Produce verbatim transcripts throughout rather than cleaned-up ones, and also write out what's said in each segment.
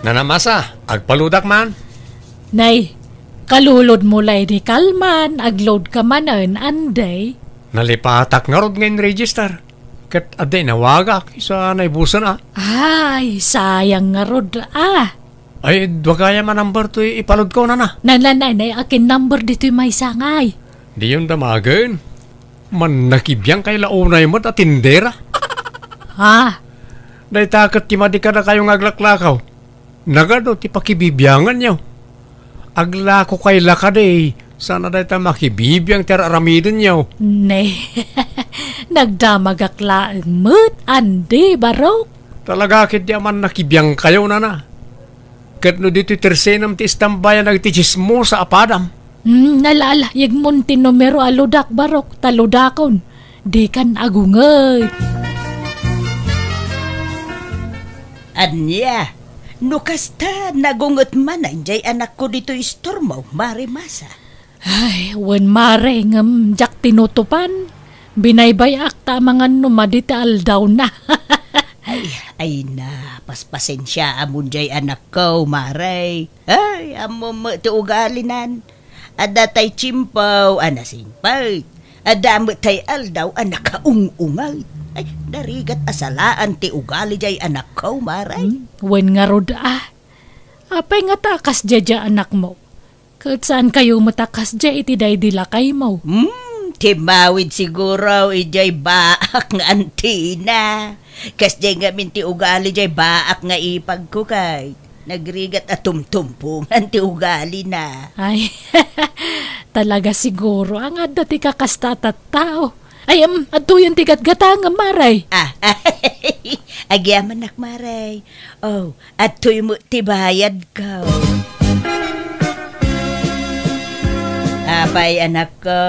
Nana Masa, agpaludak man. Nay, kalulod mo lay di kalman, agload ka manen, Andy. Nalipatak ngarud nga in-register. Ket adda inawagak, isu a naibusen a. Ay, sayang ngarud a. Ay, dua gayam a number toy ipalodko, nana. Nay, nay, nay, nay, akin number ditoy maysa ngay. Diyon damagen. Mannakibiang kay la unay met a tindera. Ha? Dayta ket ti madi kadakayo nga aglaklakaw. Nagadu ti pakibibianganyo. Aglako kay la kadi, sana dayta makibibiang ti ar-aramidenyo. Ne, nagdamagak laeng met, Andy, barok. Talaga ketdi a mannakibiangkayo, nana. Ket no ditoy tersenem ti istambayan dagiti chismosa a padam. Hmm, ala, ala, yegmon ti numero a ludak, barok, ta ludakon. Dikan agunget. Ania, no kasta, nagunget manen jay anakko ditoy istormo, Mare Masa. Ay, wen, Mare, ngem diak tinutupan. Binaybay-ak ta amangan no madi ti aldawna. Ay, ay na, paspasensiaamon jay anakko, Mare. Ay, ammom met ti ugalinan. Adda tay tiempo a nasingpet. Adda met tay aldaw a nakaung-ungay. Ay, narigat a salaan ti ugali jay anakko, Mare. Hmm, wen ngarud a. Apay ngata a kasdiay anakmo? Ket saankayo met a kasdiay iti daydi lakaymo? Hmm, timmawid siguro idiay baak nga antina. Kasdiay ngamin ti ugali diay baak nga ipagko kay nagrigat a tumtumpongan ti ugalina. Ay, talaga siguro nga adda ti kakasta a tattao. Ay, em, adtoyen ti gatgatangem, Mare. Ah, agyamanak, Mare. Oh, adtoy met ti bayadko. Apay, anakko,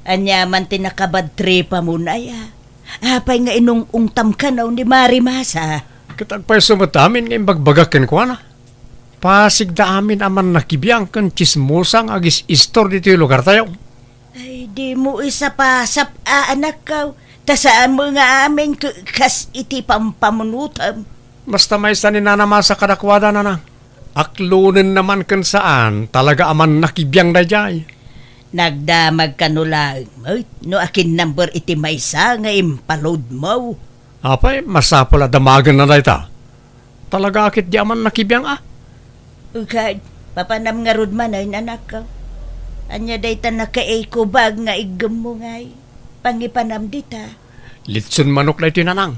ania man ti nakabadtripamon aya? Apay nga inung-ungtam kano ni Mare Masa? Ket agpayso met amin nga imbagbagak kenkuana. Pasigda amin a mannakibiang ken tsismosa nga agis-istor ditoy lugartayo. Ay, dimo isapasap a, anakko, ta saan met nga amin ke-, kas iti pampamunotem. Basta maysa ni Nana Masa kadakuada, nana. Aklonenna man ken saan, talaga a mannakibiang daydiay. Nagdamag kano laeng met no akin number iti maysa nga impalodmo. Apay, masapul a damagenna dayta. Talaga a ketdi a mannakibiang a. Ukad, papanam ngarud manen, anakko. Ania dayta nakaikubag nga iggemmo ngay? Pangipanam dita. Litson manok daytoy, nanang.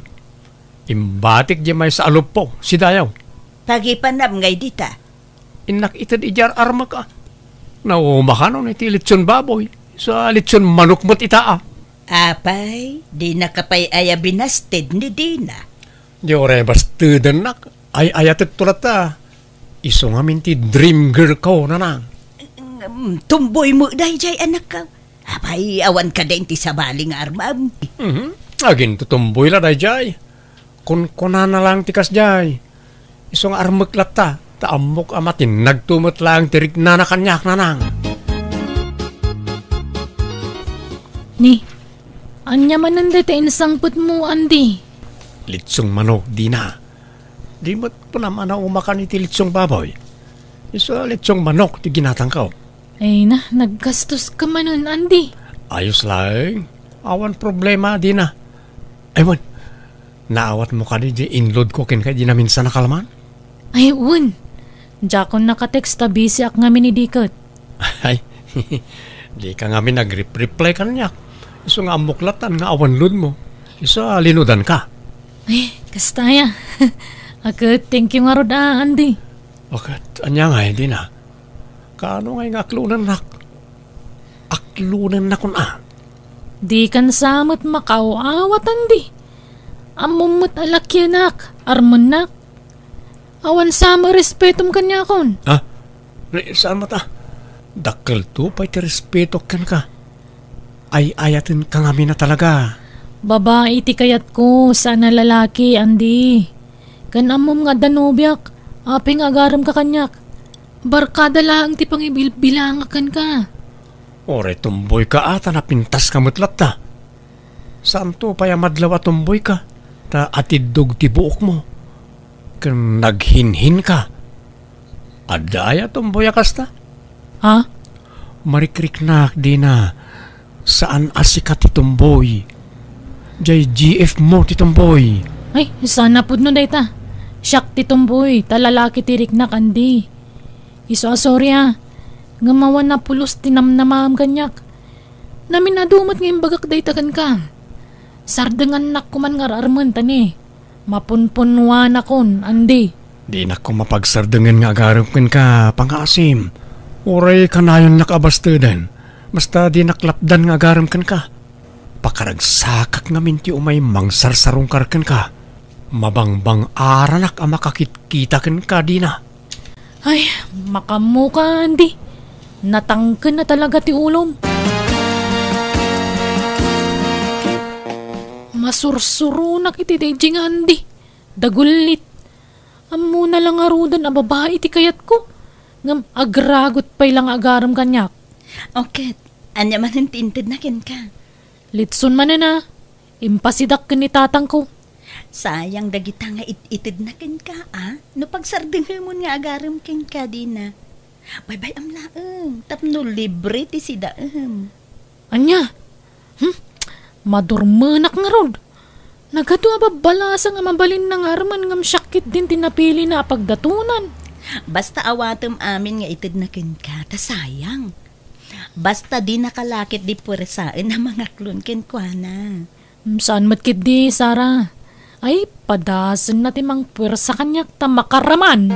Imbatik di maysa a luppo, sidayaw. Pagipanam ngay dita. Innak ited idiay ar-armek a. Nauma kanon iti litson baboy, sa litson manok met ita a. Apay, dinaka pay aya binasted ni Dina? Di uray bastedennak, ay-ayatek to latta. Isu ngamin ti dream girl ko, nanang. Ngem, tumboy met daydiay, anakko. Apay, awan kadi ti sabali nga armem? Mhm. Agintutumboy la daydiay. Kunkunana lang ti kasdiay. Isu nga armek latta, ta ammok a matinnagto met lang ti riknana kaniak, nanang. Ni, ania manen dayta insangpetmo, Andy? Litsong manok, Dina. Di met panam a naumakan iti litsong baboy. Isu a litsong manok ti ginatangko. Ay na, naggastos ka manen, Andy. Ayos laeng. Awan problema, Dina. Ay, wen, naawatmo kadi di inload ko kenka idi naminsan a kalman? Ay, wen. Diakon nakatext ta busy ak ngamin idi ket. Ay, di ka ngamin nag-rep-reply kaniak. Isu nga ammok latta nga awan load mo. Isu a linudan ka. Ay, kasta aya. Aket, thank you ngarud a, Andy. Aket, ania ngay, Dina? Kaano ngay nga aklonennak? Aklonennakon a. Dikan sa met makaaw-awat, Andy. Ammom met a lakianak, armennak. Awan sa met respetom kaniakon. Ha? Re-, saan met a? Dakkelto pay ti respetok kenka. Ay-ayatenka ngamin a talaga. Babai ti kayatko, saan a lalaki, Andy. Ken ammom nga adda nobiak, apay nga agaremka kaniak. Barkada laeng ti pangibilbilangak kenka. Uray tumboyka a, ta napintaska met latta. Saanto pay a madlaw a tumboyka, ta atiddog ti buokmo. Ken naghinhinka, Adda aya Tomboy a kasta? Ha? Marikriknak, Dina. Saan a sika ti Tomboy. Jay G F mo ti Tomboy. Ay, saan a pudno dayta. Siak ti Tomboy, ta lalaki ti riknak, Andy. Isu a sorry, a. Ngem awan a pulos ti namnamaam kaniak. Namin-adu met nga imbagak dayta kenka. Sardengannak koman nga ar-armen ta ni mapunpunwanakon, Andy. Dinak koma pagsardengen nga agarem kenka, pangngaasim. Uray kanayonnak a basteden, basta dinak lapdan nga agarem kenka. Pakaragsakak ngamin ti umay mangsarsarungkar kenka. Mabangbang-aranak a makakitkita kenka, Dina. Ay, makaammoka, Andy. Natangken na talaga ti ulom. Masursuronak iti daydi nga Andy. Dagullit. Ammona la ngaruden a babai ti kayatko. Ngem agragot pay la nga agarem kaniak. O ket, ania manen ti intedna kenka? Litson manen a. Impasidak ken ni tatangko. Sayang dagita nga it-itedna kenka, a? No pagsardengemon nga agarem kenka, Dina. Baybay-am laeng, tapno libre ti sidaem. Ania? Hmm? Madurmenak ngarud. Nagadu a babbalasa nga mabalinna nga armen ngem siak ketdin ti napilina a pagdatonan. Basta awatem amin nga itedna kenka, ta sayang. Basta dinaka la ketdi puersaen a mangaklon kenkuana. Hmm, saan met ketdi, Sara. Ay, padasenna ti mangpuersa kaniak ta makaraman.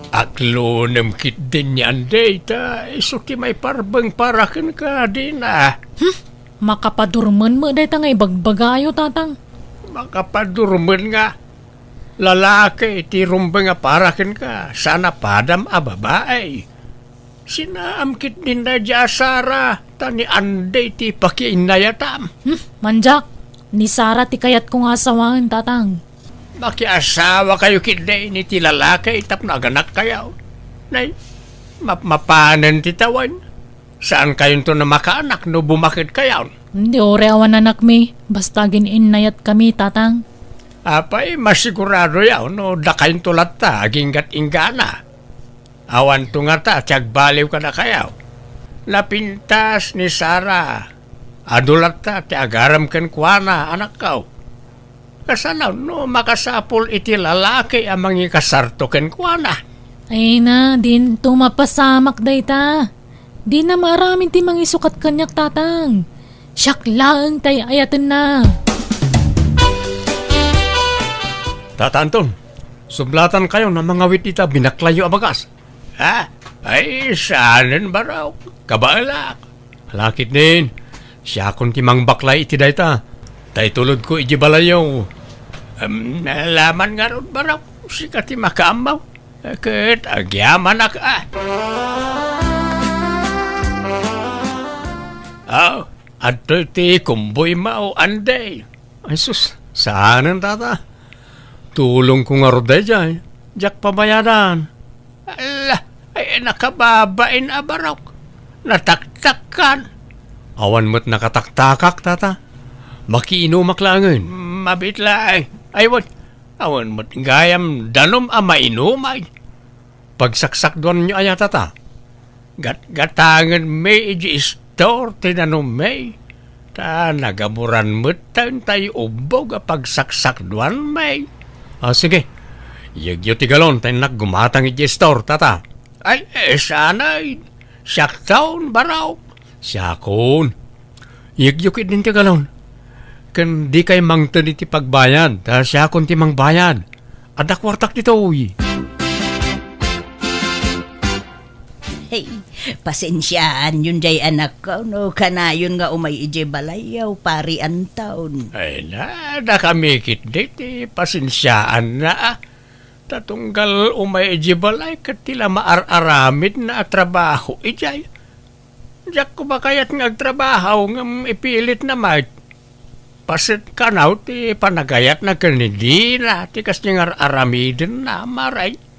Aklonem ketdin ni Andy ta isu ti maiparbeng para kenka, Dina. Hmm? Makapadurmen met dayta nga ibagbagayo, tatang. Makapadurmen nga lalaki ti rumbeng a para kenka, saan a padam a babai. Sinaam ketdin daydi a Sara, ta ni Andy ti pakiinnayatam. Hmm, mandiak, ni Sara ti kayatko nga asawaen, tatang. Makiasawakayo ketdi iti lalaki tapno aganakkayo. Nay, map-, mapanen ti tawen. Saankayonto a makaanak no bumakedkayon. Di, uray awan anakmi, basta agin-innayatkami, tatang. Apay, masiguradoyo no dakayonto latta aginggat-inggana. Awanto ngata ti agbaliw kadakayo. Napintas ni Sara. Adu latta ti agarem kenkuana, anakko. Kasano no makasapul iti lalaki a mangikasarto kenkuana? Ay na, dinto mapasamak dayta. Dina maaramid ti mangisukat kaniak, tatang. Siak laeng ti ay-ayatenna. Tata Anton, sublatankayon a mangawit ita binaklayyo a bagas. Ha? Ay, saanen, barok. Kabaelak. Ala ketdin, siakon ti mangbaklay iti dayta. Ta itulodko iti balayyo. Em, laman ngarud, barok. Sika ti makaammo. Ket agyamanak a. Ah, adtoy ti kumboymo, Andy. Ay sus, saanen, tata. Tulongko ngarud daydiay. Diak pabayadan. Ala, ay, nakababain a barok. Nataktakkan. Awan met nakataktakak, tata. Makiinumak laengen. Mabiit laeng. Ay, wen, awan met gayam danum a mainumay. Pagsaksakduanyo aya, tata? Gatgatangenmi iti istor ti nanummi, ta nagaburan metten tay ubbog a pagsaksakduanmi. Ah, sige. Iyegyo ti galon ta innak gumatang iti istor, tata. Ay, eh, sanay. Siakton, barok. Siakon. Iyegyo ketdin ti galon. Ken dikay mangted iti pagbayad, ta siakon ti mangbayad. Adda kuartak ditoy. Hey, pasensiaanyon jay anakko no kanayon nga umay idiay balayyo, Pari Anton. Ay na, dakami ketdi ti pasensiaanna, a. Ta tunggal umay idiay balay ket ti la maar-aramidna a trabaho idiay. Diak koma kayat nga agtrabaho ngem ipilitna met. Paset kano ti panagayatna ken ni Dina ti kasdiay nga ar-aramidenna, Mare.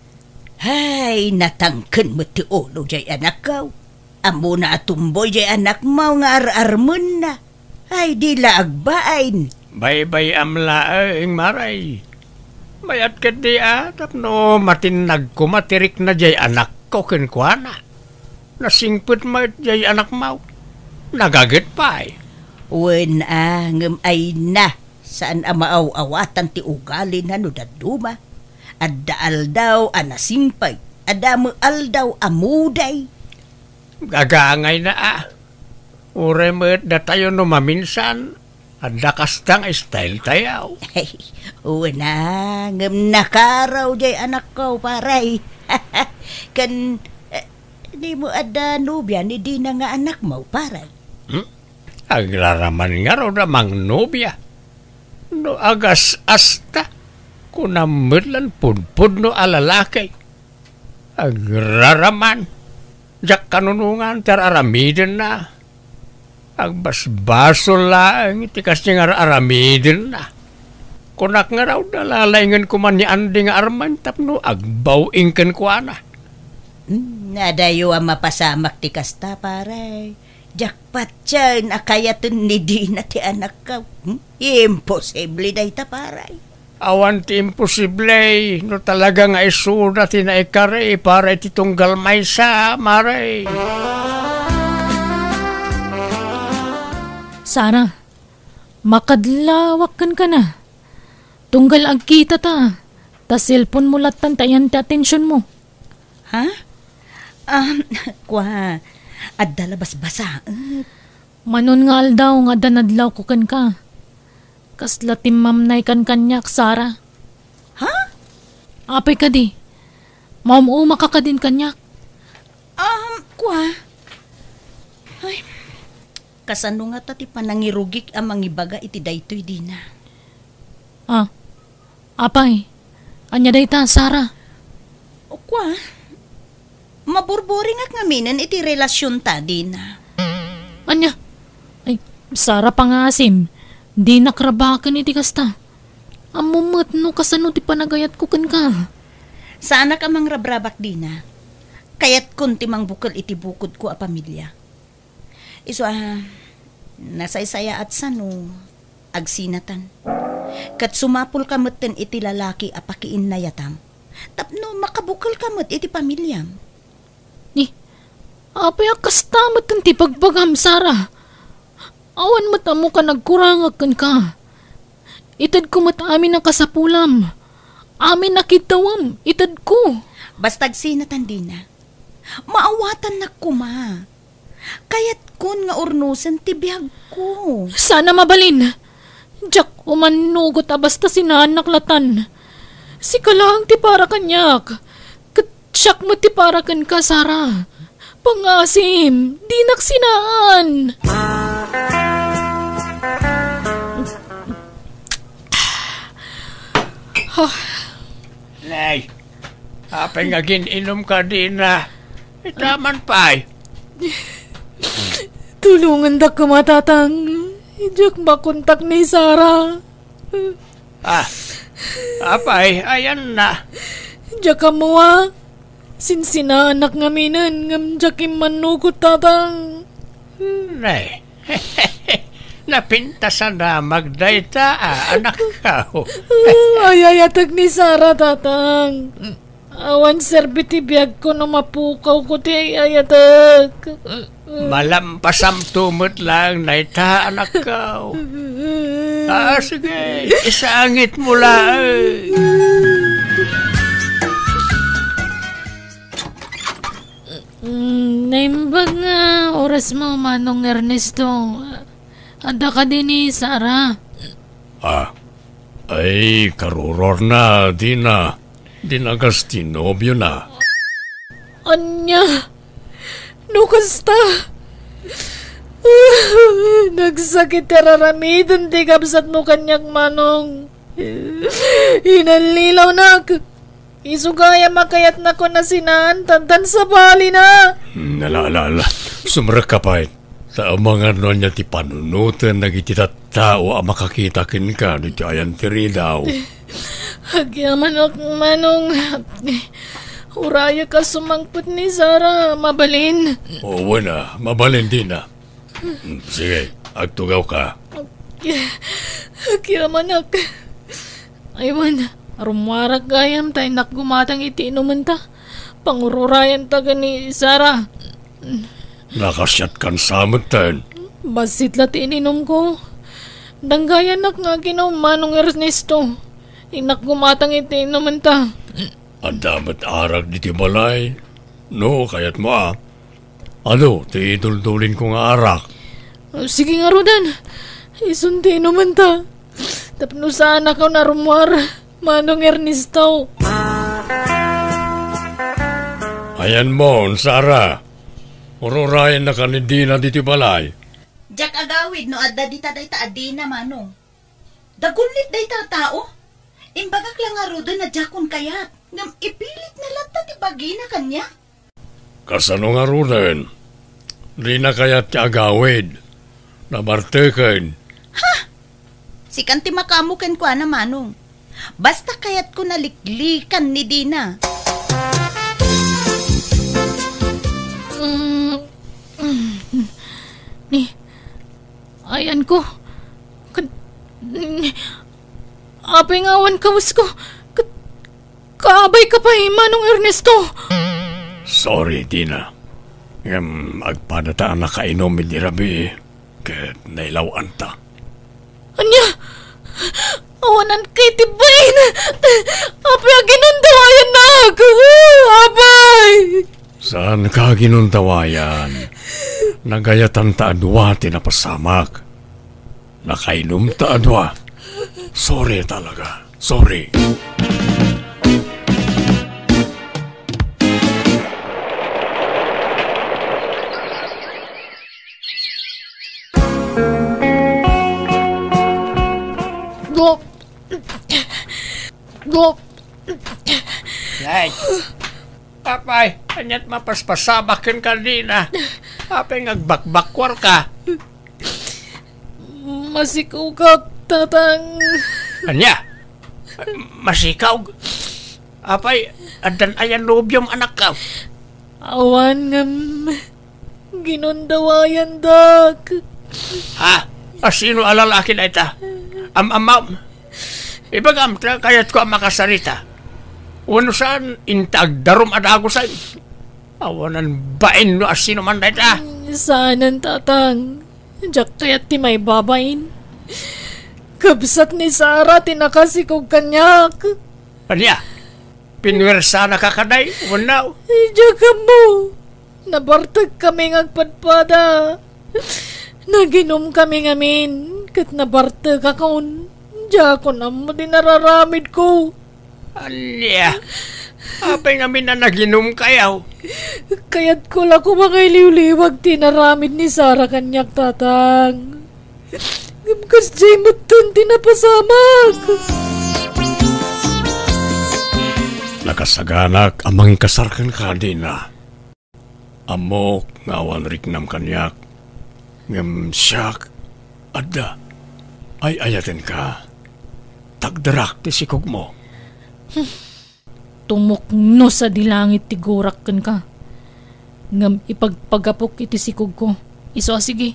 Hay, natangken met ti ulo jay anakko. Ammona a tumboy jay anakmo nga ar-armenna. Ay, di la agbain. Baybay-am laeng, Mare. Mayat ketdi a tapno matinnag koma ti rikna jay anakko kenkuana. Nasingpet met jay anakmo. Nagaget pay. Wen a, ngem ay na, saan a maaw-awatan ti ugalina no dadduma. Adda aldaw a nasingpet, adda met aldaw a muday. Gagangayna a. Uray met datayo no maminsan, adda kasta nga style tayo. Ay, wen a, ngem nakaraw jay anakko, paray. Ken, eh, dimo adda nobia ni Dina nga anakmo, paray? Hmm? Agraraman ngarud a mangnobia. No agas-asta, kunam met lan pudpudno a lalaki. Agraraman. Diak kanunongan ti ar-aramidenna. Agbasbasol laeng ti kasdi nga ar-aramidenna. Kunak ngarud a lalaingen koma ni Andy nga Arman tapno agbaw-ing kenkuana. Hmm, adayo a mapasamak ti kasta, paray. Diak patien a kayaten ni Dina ti anakko. Hmm? Imposible dayta, paray. Awan ti imposible no talaga nga isuda ti naikari para iti tunggal maysa, mare. Sara, makadlawak kenka na. Tunggal agkita ta, ta cellphone mo lattan ta ayan ti attention mo. Ha? Um, kua, adda la basbasaet. Manon nga aldaw nga adda nadlawko kenka. Kasla timmamnaykan kaniak, Sara. Ha? Apay kadi? Maum-umaka kadin kaniak? Um, kua. Ay, kasano ngata ti panangirugik a mangibaga iti daytoy, Dina? Ah, apay, ania dayta, Sara? Kua, maburburingak ngaminen iti relasionta, Dina. Ania? Ay, Sara, pangasim, dinak rabaken iti kasta. Ammom met no kasano ti panagayatko kenka. Saanak a mangrabrabak, Dina. Kayatkon ti mangbukel iti bukodko a pamilia. Isu a, nasaysayaat sano agsinatan. Ket sumapulka metten iti lalaki a pakiinnayatam tapno makabukelka met iti pamiliam. Ni, apay a kasta metten ti bagbagam, Sara? Awan met ammoka nagkurangak kenka. Itedko met amin a kasapulam. Amin a kiddawam, itedko. Basta agsinatan, Dina. Maawatannak koma. Kayatkon nga urnosen ti biagko. Saan a mabalin. Diak umannugot a basta sinaannak latan. Sika laeng ti para kaniak. Ket siak met ti para kenka, Sara. Pangasim, dinak sinaan. Nay, apay nga agin-inumka, Dina? Itaman pay. Tulongandak koma, Tatang. Diak makontak ni Sara. Ah, apay, ayanna? Diak ammo a. Sinsinaanak ngaminen, ngem diak immannugot, Tatang. Nay, napintasan a magdayta, ah, anakko. Ay-ayatek ni Sara, Tatang. Awan serbi ti biagko no mapukawko ti ay-ayatek. Malampasamto met laeng dayta, anakko. Ah, sige, isangitmo laeng. Mm, naimbag nga orasmo, Manong Ernesto. Adda kadi ni Sara? Ah, ay, karurorna, Dina. Dinagas ti nobiona. Ania? No kasta, nagsakit ti ar-aramiden ti kabsatmo kaniak, Manong. Inallilawnak. Isu gayam a kayatnakon a sinaantan, tan sabalina. Hmm, ala, ala, ala. Sumrekka pay. Ta amangan no ania ti panunoten dagiti tattao a makakita kenka no iti ayan ti ridaw. Agyamanak, Manong. Urayek a sumangpet ni Sara. Mabalin? O, wen a, mabalin, Dina. Hmm, sige, agtugawka. Agyamanak. Ay, wen, Rummuarak gayam ta innak gumatang iti inumenta. Pangururayanta ken ni Sara. Nakasiatkan sa metten. Bassit la ti ininumko. Danggayannak nga aginum, Manong Ernesto. Innak gumatang iti inumenta. Adda met arak ditoy balay, no kayatmo a. Adu ti iduldulinko nga arak. Sige ngaruden, isun ti inumenta. Tapno saanakon a rummuar, Manong Ernesto. Ayanmon, Sara. Ururayannaka ni Dina ditoy balay. Diak agawid no adda dita dayta a Dina, Manong. Dagulit dayta a tao. Imbagak la ngaruden a diakon kayat, ngem ipilitna latta ti bagina kaniak. Kasano ngaruden? Dina kayat ti agawid. Nabarteken. Ha? Sikan ti makaammo kenkuana, Manong. Basta kayatko naliklikan ni Dina. Mm, mm, ni, ayanko. Ken, ni, apay nga awan kawesko. Ket, kaabayka pay, Manong Ernesto. Sorry, Dina. Ngem agpadata a nakainom idi rabii ket nailaw-anta. Ania? Awanan kay ti bain! Apay a ginundawayannak? Apay! Saanka a ginundawayan. Nagayatanta a dua ti napasamak. Nakainumta a dua. Sorry talaga. Sorry. Go. Go. Ay. Apay, ania't mapaspasamak kenka, Dina? Apay nga agbakbakkuarka? Masikugak, Tatang. Ania? Masikaw? Apay, addan aya nobiom, anakko? Awan ngem ginundawayandak. Ha? Asino a lalaki dayta? Am-amam? Ibagam ta kayatko a makasarita. Wenno saan, inta agdarum a dagusen. Awanan bain no asino man dayta. Saanen, Tatang. Diak kayat ti maibabain. Kabsat ni Sara ti nakasikog kaniak. Ania? Pinuersanaka kadi wenno? Diak ammo. Nabartekami nga agpadpada. Naginumkami ngamin, ket nabartekakon. Diakon ammo ti nararamidko. Ania? Apay ngamin a naginumkayo? Kayatko la koma nga iliwliwag ti inaramid ni Sara kaniak, Tatang. Ngem kasdiay metten ti napasamak. Nakasaganak a mangikasar kenka, Dina. Ammok nga awan riknam kaniak, ngem siak, adda, ay-ayatenka. Tagderak ti sikogmo. Tumuknos a di langit ti gurak kenka, ngem ipagpagapok iti sikogko. Isu a sige,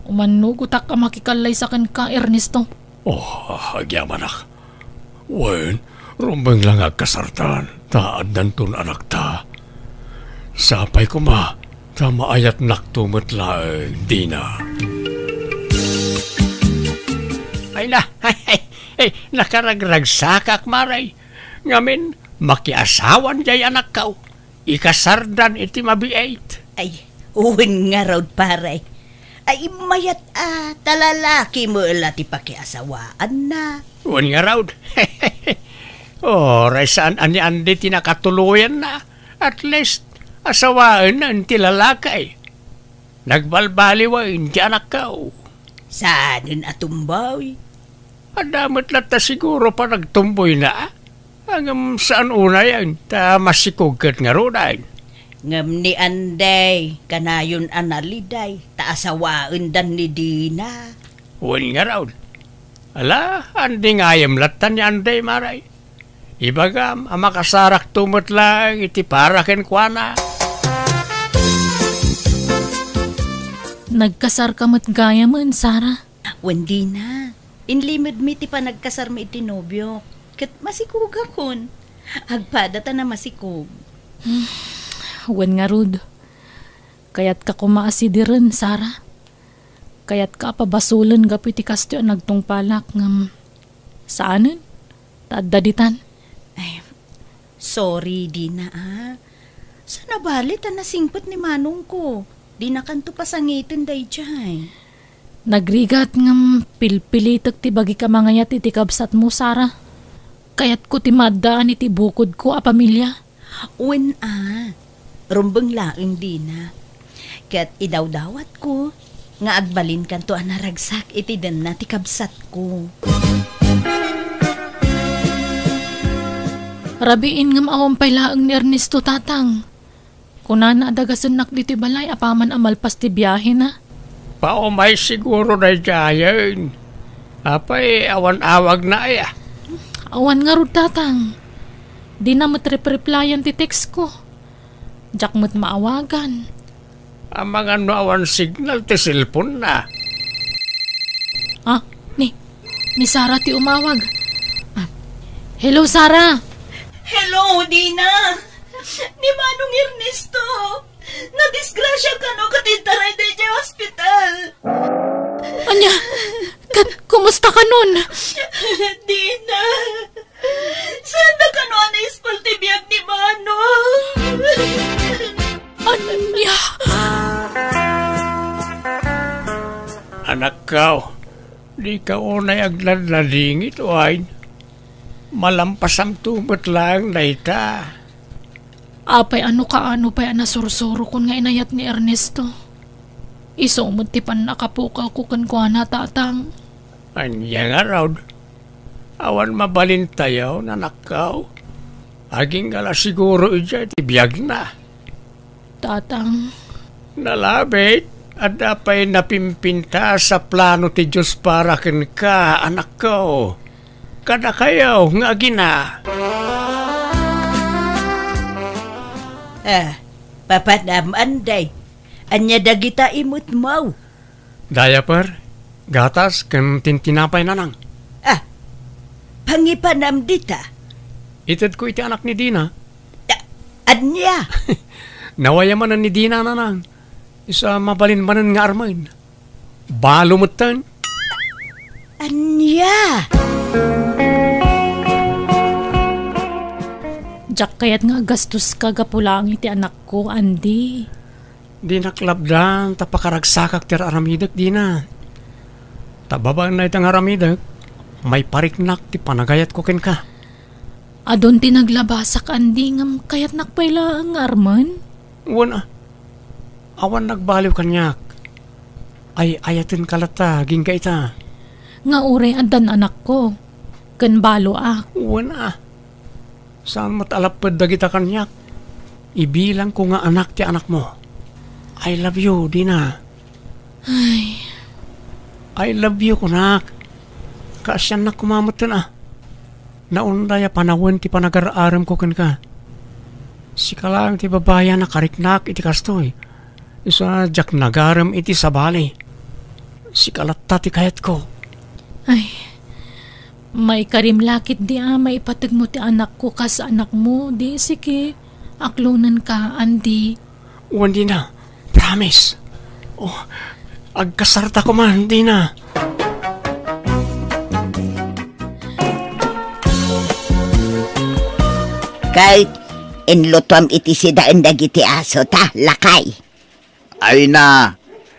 umannugotak a makikallaysa kenka, Ernesto. Oh, agyamanak. Wen, rumbeng la nga agkasartan, ta addanton anakta. Sapay koma, ta maayatnakto met laeng, Dina. Ay na, ay, ay, ay, nakaragragsakak, Mare. Ngamin, makiasawan jay anakko. Ikasardan iti mabiit. Ay, wen ngarud, pare. Ay, mayat a, ta lalaki met la ti pakiasawaanna. Wen ngarud. Uray saan a ni Andy ti nakatuloyanna. At least, asawaenna ti lalaki. Nagbalbaliwen ti anakko. Saanen a tumboy? Adda met latta siguro panagtumboyna, a? Ngem saan unayen, ta masikog ket ngaruden. Ngem ni Andy, kanayon a naliday, ta asawaendan ni Dina. Wen ngarud. Ala, Andy ngayem latta ni Andy, Mare. Ibagam a makasarakto met laeng iti para kenkuana. Nagkasarka met gayamen, Sara? Wen, Dina. Inlimedmi ti panagkasarmi iti nobiok. ket masikogakon. Agpada ta namasikog. Wen ngarud, kayatka koma a sidiren, Sara. Kayatka a pabasolen gapu iti kastoy a nagtungpalak ngem saanen ta adda ditan. Ay, sorry, Dina, a. Saan a bale ta nasingpet ni manongko. Dinakanto pasangiten daydiay. Nagrigat ngem pilpilitek ti bagik a mangayat iti kabsatmo, Sara. Kayatko ti maaddaan iti bukodko a pamilia. Wen a, rumbeng laeng, Dina. Ket idawdawatko nga agbalinkanto a naragsak iti denna ti kabsatko. Rabiin ngem awan pay laeng ni Ernesto, Tatang. Kunana a dagasennak ditoy balay apaman a malpas ti biahena. Paumay siguro daydiayen. Apay, awan awagna aya? Awan ngarud, Tatang. Dina met repreplayan ti text ko. Diak met maawagan. Amangan no awan signal ti cellphone na. Ah, ni, ni Sara ti umawag. Ah, hello, Sara. Hello, Dina. Ni Manong Ernesto. Nadisgrasya kano ket intaray daydiay ospital. Ania? Ket kumusta kanon? Dina, saan da kano a naispal ti biag ni Manong? Ania? Anakko, dika unay agladladingit, wen. Malampasamto met laeng dayta. Apay, no kaano pay a nasursurokon nga inayat ni Ernesto? Isu met ti pannakapukawko kenkuana, Tatang. Ania ngarud? Awan mabalintayo, anakko. Agingga la siguro idiay ti biagna. Tatang. Nalabit, adda pay napimpintas a plano ti Dios para kenka, anakko. Kadakayo nga agina. Ah, papanam, Anday. Ania dagita imutmo? Diaper, gatas, ken tintinapay, Nanang. Ah, pangipanam dita? Itedko iti anak ni Dina. Ah, ania? Nawayamanen ni Dina, Nanang. Isu a mabalin manen nga armen. Balo metten. Ania? Diak kayat nga agastoska gapu laeng iti anakko, Andy. Dinak labdan ta pakaragsakak ti ar-aramidek, Dina. Ta babaen dayta nga aramidek, maipariknak ti panagayatko kenka. Adun ti naglabasak, Andy, ngem kayatnak pay laeng nga armen? Wen a, awan nagbaliw kaniak. Ay-ayatenka latta, agingga ita. Nga uray addan anakko, ken baloak. Wen a, saan met a lapped dagita kaniak. Ibilangko nga anak ti anakmo. I love you, Dina. Ay. I love you, kunak. Kaasiannak koma metten a. Naunday a panawen ti panagar-aremko kenka. Sika laeng ti babai a nakariknak iti kastoy. Isu a diak nagarem iti sabali. Sika latta ti kayatko. Ay, maikarim la ketdi a maipategmo ti anakko kas anakmo, di sige. Aklonenka, Andy. Wen, Dina. Promise. Oh, agkasarta koma, Dina. Ket inlutuam iti sidaen dagiti aso ta, lakay. Ay na,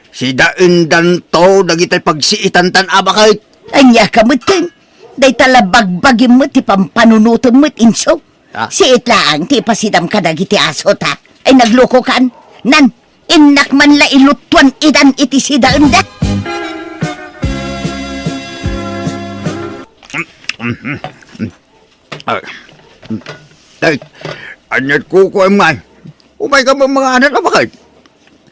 sidaendanto dagiti pagsiitantan a baket. Ania ka metten? Dayta la bagbagim met ti pampanunotem met, inso. Ah. Siit laeng ti ipasidam kadagiti aso ta. Ay, naglokokan. Nan, innak man la ilutuan idan iti sidaenda. Ay, ay, ania't kukuem ngay? Umayka mangan a baket?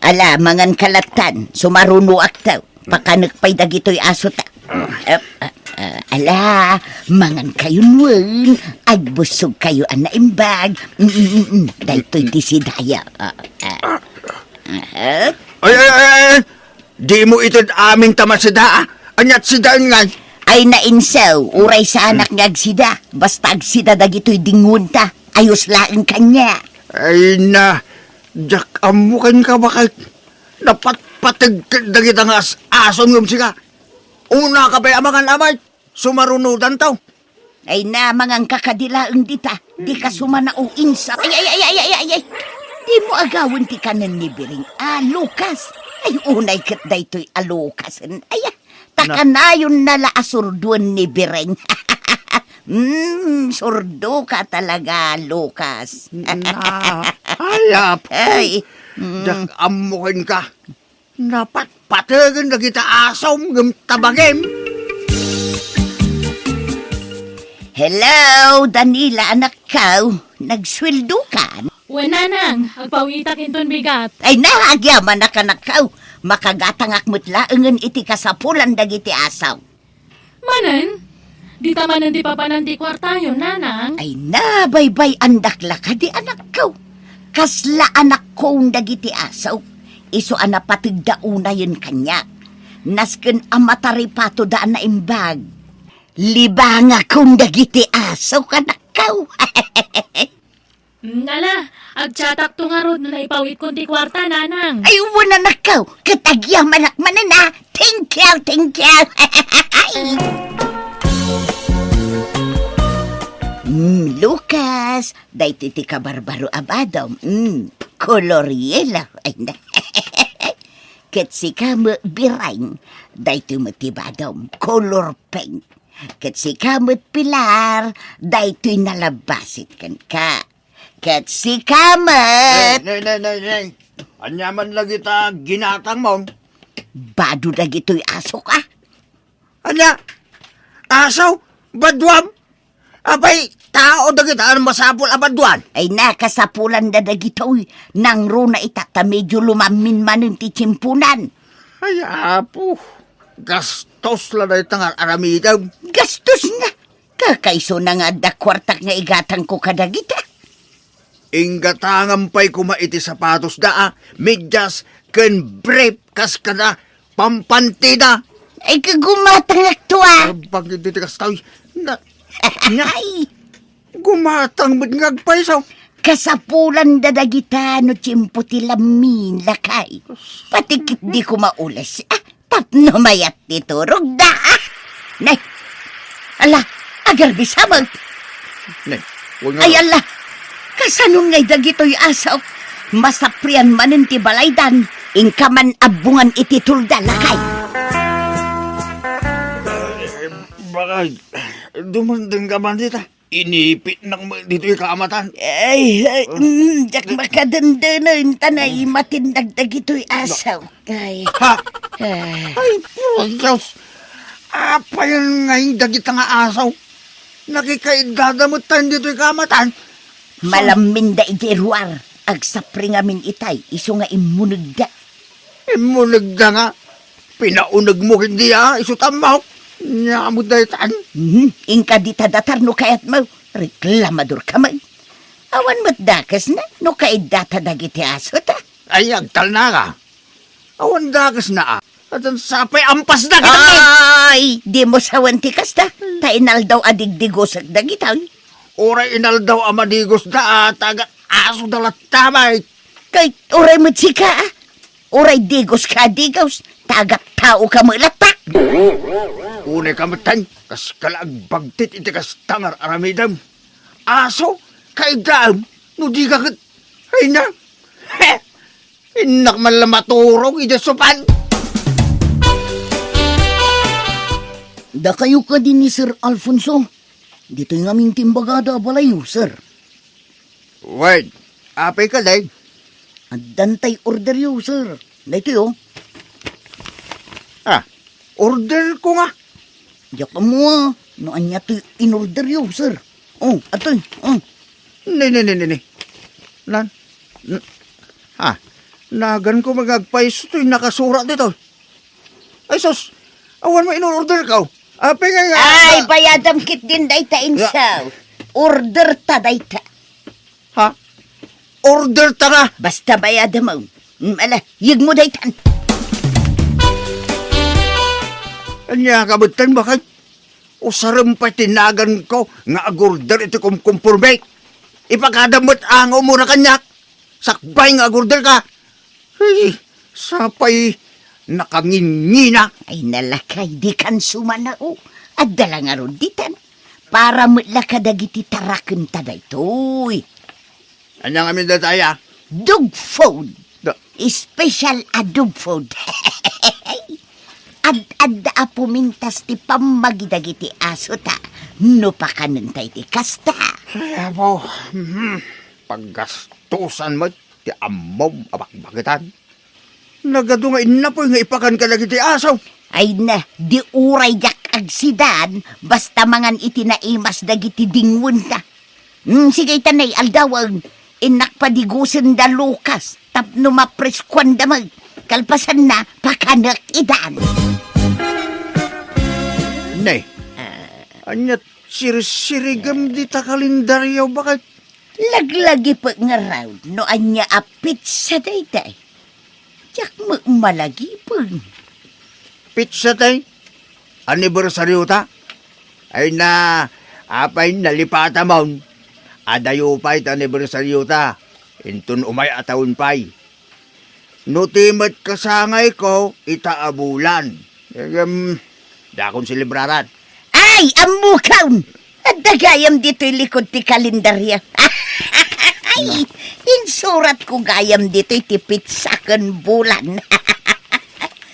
Ala, manganka lattan, sumarunoakto. Pakanek pay dagitoy aso ta. Ah, ah, ah, ala, mangankayon wen, agbussogkayo a naimbag. Mm, mm, mm, mm. Daytoy ti sidayo. Ah, ah. Ah. Ay, ay, ay, ay! Dimo ited amin ta masida, a? Ania't sidaen ngay? Ay, nainsaw, uray saanak nga agsida. Basta agsida dagitoy dingonta. Ayos laeng kaniak. Ay na, diak ammo kenka, baket. Napatpateg ket dagita nga as-asom ngem sika. Unaka pay a mangan, a Mart. Sumarunodanto. Ay na, manganka kadi laeng dita. Dika sumana, o insa. Ay, ay, ay, ay, ay, ay, ay. Dimo agawen ti kanen ni Biring a lukas. Ay, unay ket daytoy a lukasen. Ay, ah. Ta Na- kanayonna la a surduen ni Biring. Mm, surdoka talaga, Lucas. Na, ay, apo. Ay, mm. Diak ammo kenka. Napatpategen dagita asom ngem tabagem. Hello, Danila, anakko. Nagsueldokan? Wen, nanang, agpawitak inton bigat. Ay na, agyamanak, anakko. Makagatangak met laengen iti kasapulan dagiti asaw. Manen? Dita manen ti papanan ti kuartayo, nanang? Ay na, baybay-andak la kadi, anakko. Kasla anakko dagiti asaw. Isu a napategda unayen kaniak. Nasken a mataripatoda a naimbag. Libangakon dagiti asaw, anakko. Mm, ala, agchatakto ngarud no naipawitkon ti kuarta, nanang. Ay, wen, anakko, ket agyamanak manen, a. Thank you, thank you. Mm, Lucas, daytoy ti kabarbaro a badom. Mm, kolor yellow. Ay, na. Ket sika met, Biring, daytoy met ti badom, kolor pink. Ket sika met, Pilar, daytoy nalabbasit kenka. Ket sika met. Nay, nay, nay, nay, nay. Ania man lagita ginatangmon? Bado dagitoy asok, a. Ania? Aso? Baduam? Apay, tao dagita a masapul a baduan? Ay, nakasapulanda dagitoy. Nangruna ita ta medio lumammin manen ti tiemponan. Ay, apo. Gastos la dayta nga ar-aramidem. Gastos nga. Kakaisuna nga adda kuartak nga igatangko kadagita. Inggatangam pay koma iti sapatosda a medyas ken brief kas kada pampantida. Ay, kagumatangakto, a. Abag iti ti kastoy. Na, na, Ay. Gumatang met nga agpayso. Kasapulanda dagita no tiempo ti lammin, lakay. Pati ket di ko maules. Ah, tapno mayat ti turogda, ah. Nay, ala, agarbisamek. Nay, wen nga. Ay, ala, kasano ngay dagitoy asaw? Masaprian manen ti balaydan, inka man abbongan iti tolda, lakay. Eh, bakay, dumengdeng ka man dita. Inipitnak met ditoy kaamatan. Ay, ay, mm, diak makadendenen, ta naimatinnak dagitoy asaw. Ay. Ha? Ah. Ay, puro Dios. Apayen ngay dagita nga asaw? Nakikaidada met tayo ditoy kaamatan. Malamminda idiay ruar. Agsapri ngamin itay, isu nga immunegda. Immunegda nga. Pinaunegmo ket di, a, isu ta ammok. Nia met daytan. Mhm, inka dita datar no kayatmo. Reklamador ka met. Awan met dakesna no kaiddata dagiti aso ta. Ay, agtalna ka. Awan dakesna, a. Atan sapay ampas dagita. Ay, dimo sawen ti kasta. Ta inaldaw a digdigosek dagita. Uray inaldaw a madigosda, a, ta agat-asoda latta met. Kay, uray met sika, a. Uray digoska a digos, ta agat-taoka met latta. Unay ka met, tan, kas ka la agbagtit iti kasta nga ar-aramidem. Aso, kaidaem, no dika ket, ay na. He! Innak man la maturog iti sopan. Dakayo kadi ni Sir Alfonso. Ditoy ngamin ti imbagada a balayyo, sir. Wen, apay kadi? Addan tay orderyo, sir. Daytoy, o. Ah, orderko nga. Diak ammo a no ania toy inorderyo, sir. O, adtoy, o. Ne, ne, ne, ne, ne. Nan, n-, ah, naganko met nga agpayso toy nakasurat ditoy. Ay, sus! Awan met in-order ko. Apay nga nga Ay, bayadam ketdin dayta, insaw. Order ta dayta. Ha? Order ta nga? Basta bayadam, o. Mm, ala, yegmo daytan. Ania ka met tan, bakay? Usarem pay ti naganko nga agurder iti kumkumporme. Ipakadam met a nga umuna kaniak. Sakbay nga agurder ka. Ay, sapay nakangingina. Ay, nalakay, dikan sumanao. Adda la ngarud ditan. Para met la kadagiti tarakenta daytoy. Ania ngamin dayta aya? Dog food. Da- Special a dog food. Ad-adda a pumintas ti pammagi dagiti aso ta no pakanenta iti kasta. Ay, apo. Mhm. Paggastusan met ti ammom a bakbaketan. Nagadu nga innapoy nga ipakan kadagiti aso. Ay na, di uray diak agsidan, basta mangan iti naimas dagiti dingwenta. Hmm, sige, ita nay aldawen, innak padigusen da Lucas, tapno mapriskuan da met. Kalpasanna, pakanek idan. Ne, ania sirisirigem dita kalendaryo, baket? Laglagipek ngarud no ania a petsa daytay. Diak met malagipen. Petsa tay? Anibersaryo ta? Ay na, apay nalipatamon? Adayo pay ta anibersaryo ta. Inton umay a taon pay. No ti met kasangayko, ita a bulan. Em, dakon selebraran. Ay, ammokon! Adda gayam ditoy likod ti kalendaryo. Ay, insuratko gayam ditoy ti petsa ken bulan.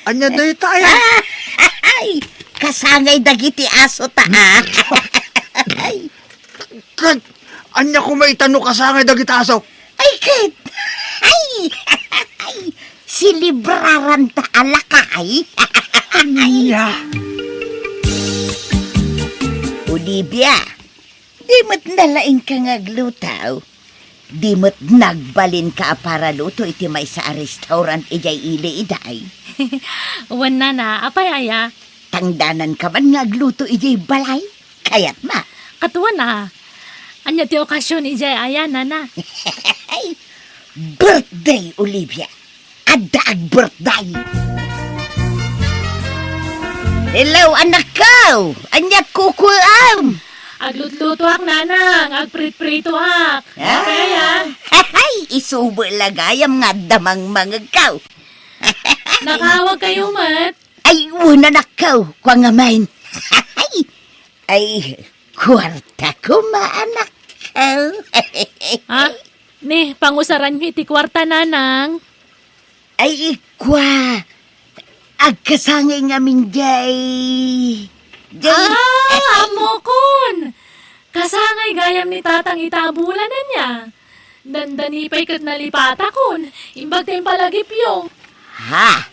Ania dayta aya? Ay, kasangay dagiti aso ta, a. Ay. Ket, ania koma ita no kasangay dagiti aso? Ay, ket, ay, ay, selebraran ta a lakay. Ania? Olivia, di met nalaingka nga agluto. Di met nagbalinka a paraluto iti maysa a restaurant idiay ili iday. Wen, nana, apay aya? Tangdananka man nga agluto idiay balay. Kayatma? Katuan a. Ania ti okasion idiay aya, nana? Birthday, Olivia. Adda agbirthday. Hello, anakko! Ania ti kukuam? Aglutlutoak, nanang. Agpritpritoak. Ah? Kaya? Hay, isubo la gayam nga adda mangmangegko. Nakaawagkayo met? Ay, wen, anakko. Kua ngamin. Ay, kuarta koma, anakko. Ha? Ni, pangusaranyo iti kuarta, nanang. Ay, ikua. Agkasangay ngamin jay. Jay. Ah, ammokon! Kasangay gayam ni tatang ita a bulan ania. Dandani pay ket nalipatakon. Imbag ta impalagipyo. Ha?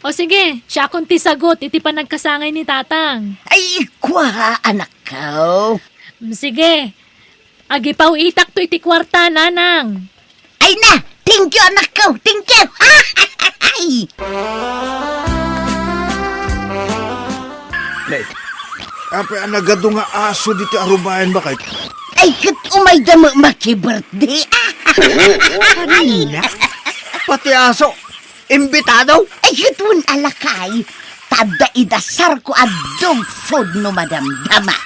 O sige, siakon ti sagot iti panagkasangay ni tatang. Ay, ikua, anakko. Mm, sige. Agipaw-itakto iti kuarta, nanang. Ay na! Thank you, anakko! Thank you! Nay, apay a nagadu nga aso ditoy arubayan, baket? Ay, ket umayda met maki-birthday. Ay na! Pati aso! Imbitado? Ay, ket wen a lakay, ta adda idasarko a dog food no madamdama.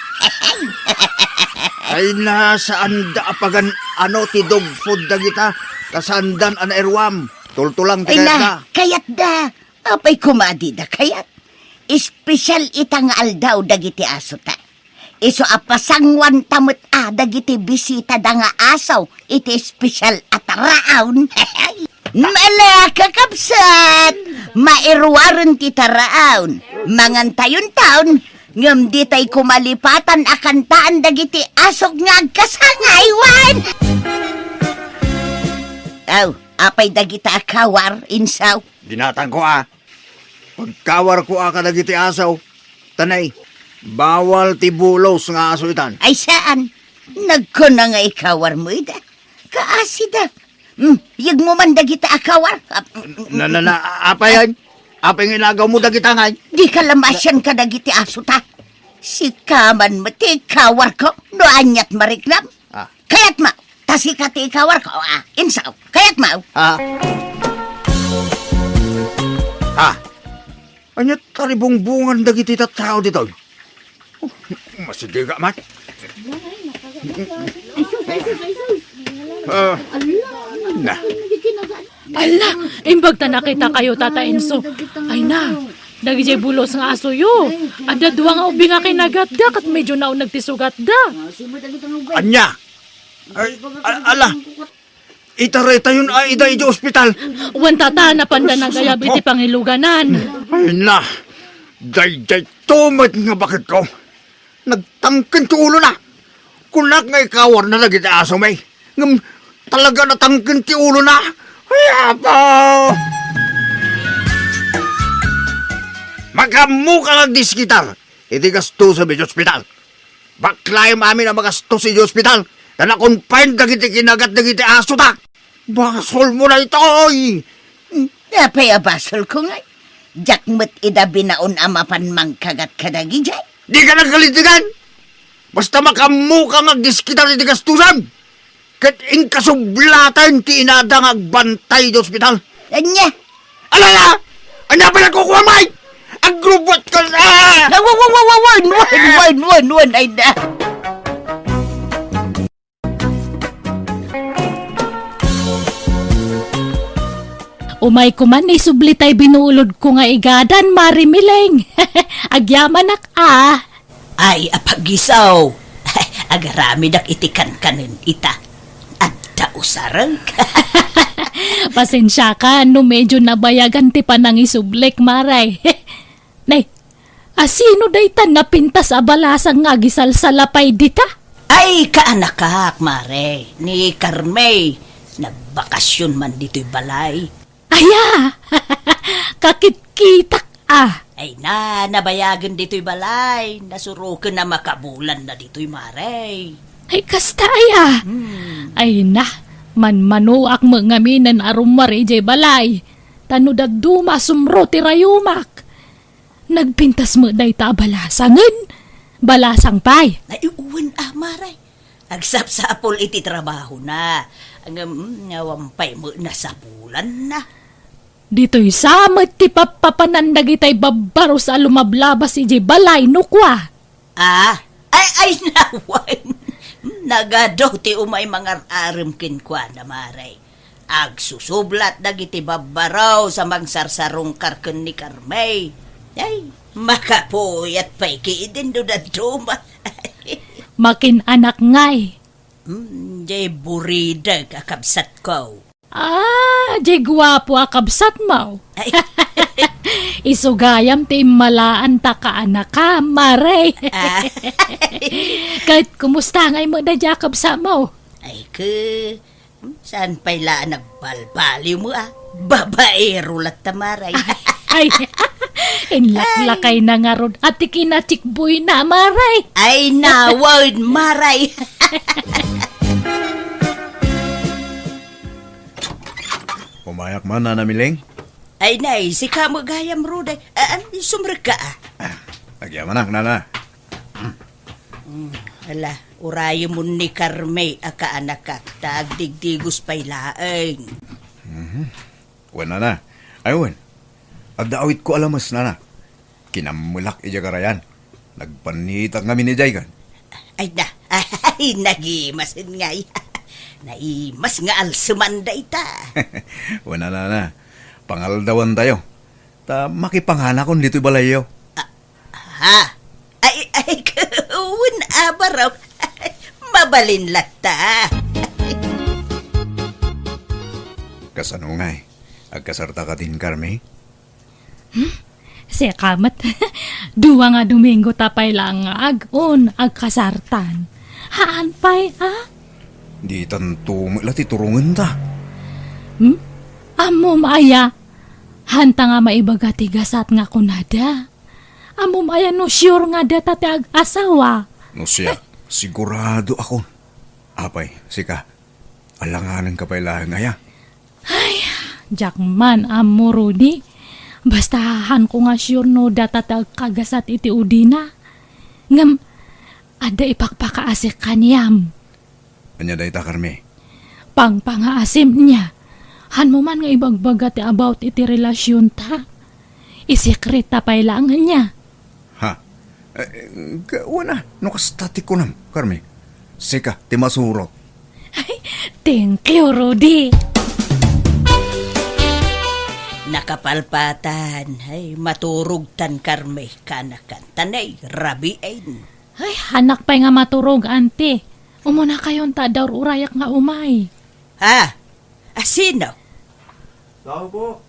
Ay na, saanda a pagan-ano ti dog food dagita, ta saandan a nairuam. Tultulang ti kayatda. Ay na, kayatda. Apay koma a dida kayat? Espesyal ita nga aldaw dagiti asota. Isu a pasanguanta met a dagiti bisitada nga aso iti espesyal a taraon. Mala, kakabsat! Mairuaren ti taraon. Mangantayon taon, ngem ditay koma lipatan a kantaan dagiti asok nga agkasangay wen. Aw, apay dagita a kawar, insaw? Dinatangko a. Pagkawarko a kadagiti aso. Tanay, bawal ti bulos nga aso itan. Ay, saan? Nagkuna nga ikawarmo ida. Kaasida. Hmm, yegmo man dagita a kawar. Ah, mm, mm, Na, na, na, apay, ay? Apay nga inagawmo dagita ngay? Di ka lamasian kadagiti aso ta. Sika man met ti ikawarko no aniat mariknam. Ah. Kayatmo, ta sika ti ikawarko, ah, insaw. Kayatmo? Ah. Ah. Ania taribungbungan dagiti tattao ditoy? Masidiga man. Ah, na. Ala, imbag ta nakitakayo, Tata Enzo. Ay na, dagidiay bulos nga asoyo. Adda dua nga ubing a kinagatda ket medyo nauneg ti sugatda. Ania? Ay, a-, ala, itaraytayon a ida idiay ospital. Wen, Tata, napanda nagayab iti pangiluganan. Ay na, daydiay to met nga baketko. Nagtangken ti ulona. Kunak nga ikawarna dagiti asomi. Ngem talaga natangken ti ulona. Ay, apo! Makaammoka nga agdiskitar iti gastos iti ospital. Baklaem amin a magastos iti ospital. Ta nakonfine dagiti kinagat dagiti asota. Basolmo daytoy! Apay a basolko ngay? Diak met ida binaon a mapan mangkagat kadagidiay. Dika nagkalitigan! Basta makaammoka nga agdiskitar iti gastosan! Ket inkasublatan ti inada nga agbantay iti ospital. Ania? Alala! Ania pay nagkukuam, Mike? Agrubot ka na! Wa, wa, wa, wa, wen, wen, wen, wen, wen, ay na. Umayko man, isubli tay binuulodko nga igadan, Mari Mileng. Agyamanak a. Ay, apagisaw. Agaramidak iti kankanen ita. Adda usarek. Pasensiaka no medyo nabayagan ti panangisublik, Mari. Nay, a sino dayta napintas a balasang nga agisalsalapay dita? Ay, kaanakak, Mare. Ni Carmey, nagbakasyon man ditoy balay. Aya! Kakitkitak, ah. Ay na, nabayagen ditoy balay. Nasuroken a makabulan na ditoy, Mare. Ay, kasta aya. Hmm. Ay na, manmanoak met ngamin a rummuar idiay balay. Ta no dadduma, sumro ti rayumak. Nagpintas met dayta a balasangen. Balasang pay. Ay, wen a, Mare. Agsapsapul iti trabahona. Ngem, mm, awan pay met nasapulanna. Ditoy sa met ti pappapanan dagitay babbaros a lumablabas idiay balay no kua. Ah? Ay, ay, nawan. Nagadu ti umay mangar-arem kenkuana, Mare. Agsusublat dagiti babbaros a mangsarsarungkar ken ni Carmey. Ay, makapuyat pay ketdin no dadduma. Makin-anak ngay. Hmm, diay buridek a kabsatko. Ah, diay guapo a kabsatmo. Ay. Isu gayam ti immalaanta kaanakam, Mare. Ah. Ket kumusta ngay met daydiay a kabsatmo? Ay, ke, Hmm, saan pay la a nagbalbaliwmo a? Babaero latta, Mare. Ay, inlaklakayna ngarud a ti kinatsikboyna, Mare. Ay, nawan, Mare. Umayak man, Nana Mileng. Ay, nay, sika met gayam, Ruday. Ah, ah, sumrekka, ah. Ah, agyamanak, Nana. Hmm, ala, urayemon ni Carmey a kaanakak, ta agdigdigos pay laeng. Mhm. Wen, Nana. Ay, wen. Adda awitko a lames, Nana. Kinammelak idiay karayan. Nagpannitak ngamin idiay kan. Ay, na, ay, nagimasen ngay. Naimas nga alseman dayta. Wen, Nana. Pangaldawantayo. Ta makipanganakon ditoy balayyo. Ah, Ha? Ay, ay, wen a barok. Mabalin latta. Kasano ngay? Agkasarta kadin Carmey? Hmm? Sika met. Dua nga Domingo ta pay laeng nga ag-un, agkasartan. Haan pay, ah? Ditanto met la ti turongenta. Hmm? Ammom aya? Hanta nga maibaga ti gasat nga kunada. Ammom aya no sure nga data ti ag-asawa? No siak, sigurado akon. Apay, sika, alanganenka pay laeng aya? Ay, diak man ammo, Rudy. Basta hanko nga sure no data ti agkagasat iti udina. Ngem, adda ipakpakaasik kaniam. Ania dayta, Carmey? Pangpangaasim nia. Hanmo man nga ibagbaga ti about iti relasionta. Isekreta pay laeng nia. Ha? Eh, ka-, wen a, no kasta ti kunam, Carme. Sika ti masurot. Ay, thank you, Rudy. Nakapalpatan. Ay, maturogtan, Carme, kanakan. Tanay, rabiin. Ay, hanak pay nga maturog, Auntie. Umunakayon ta adda ur-urayak nga umay. Ha? A sino? Tao po.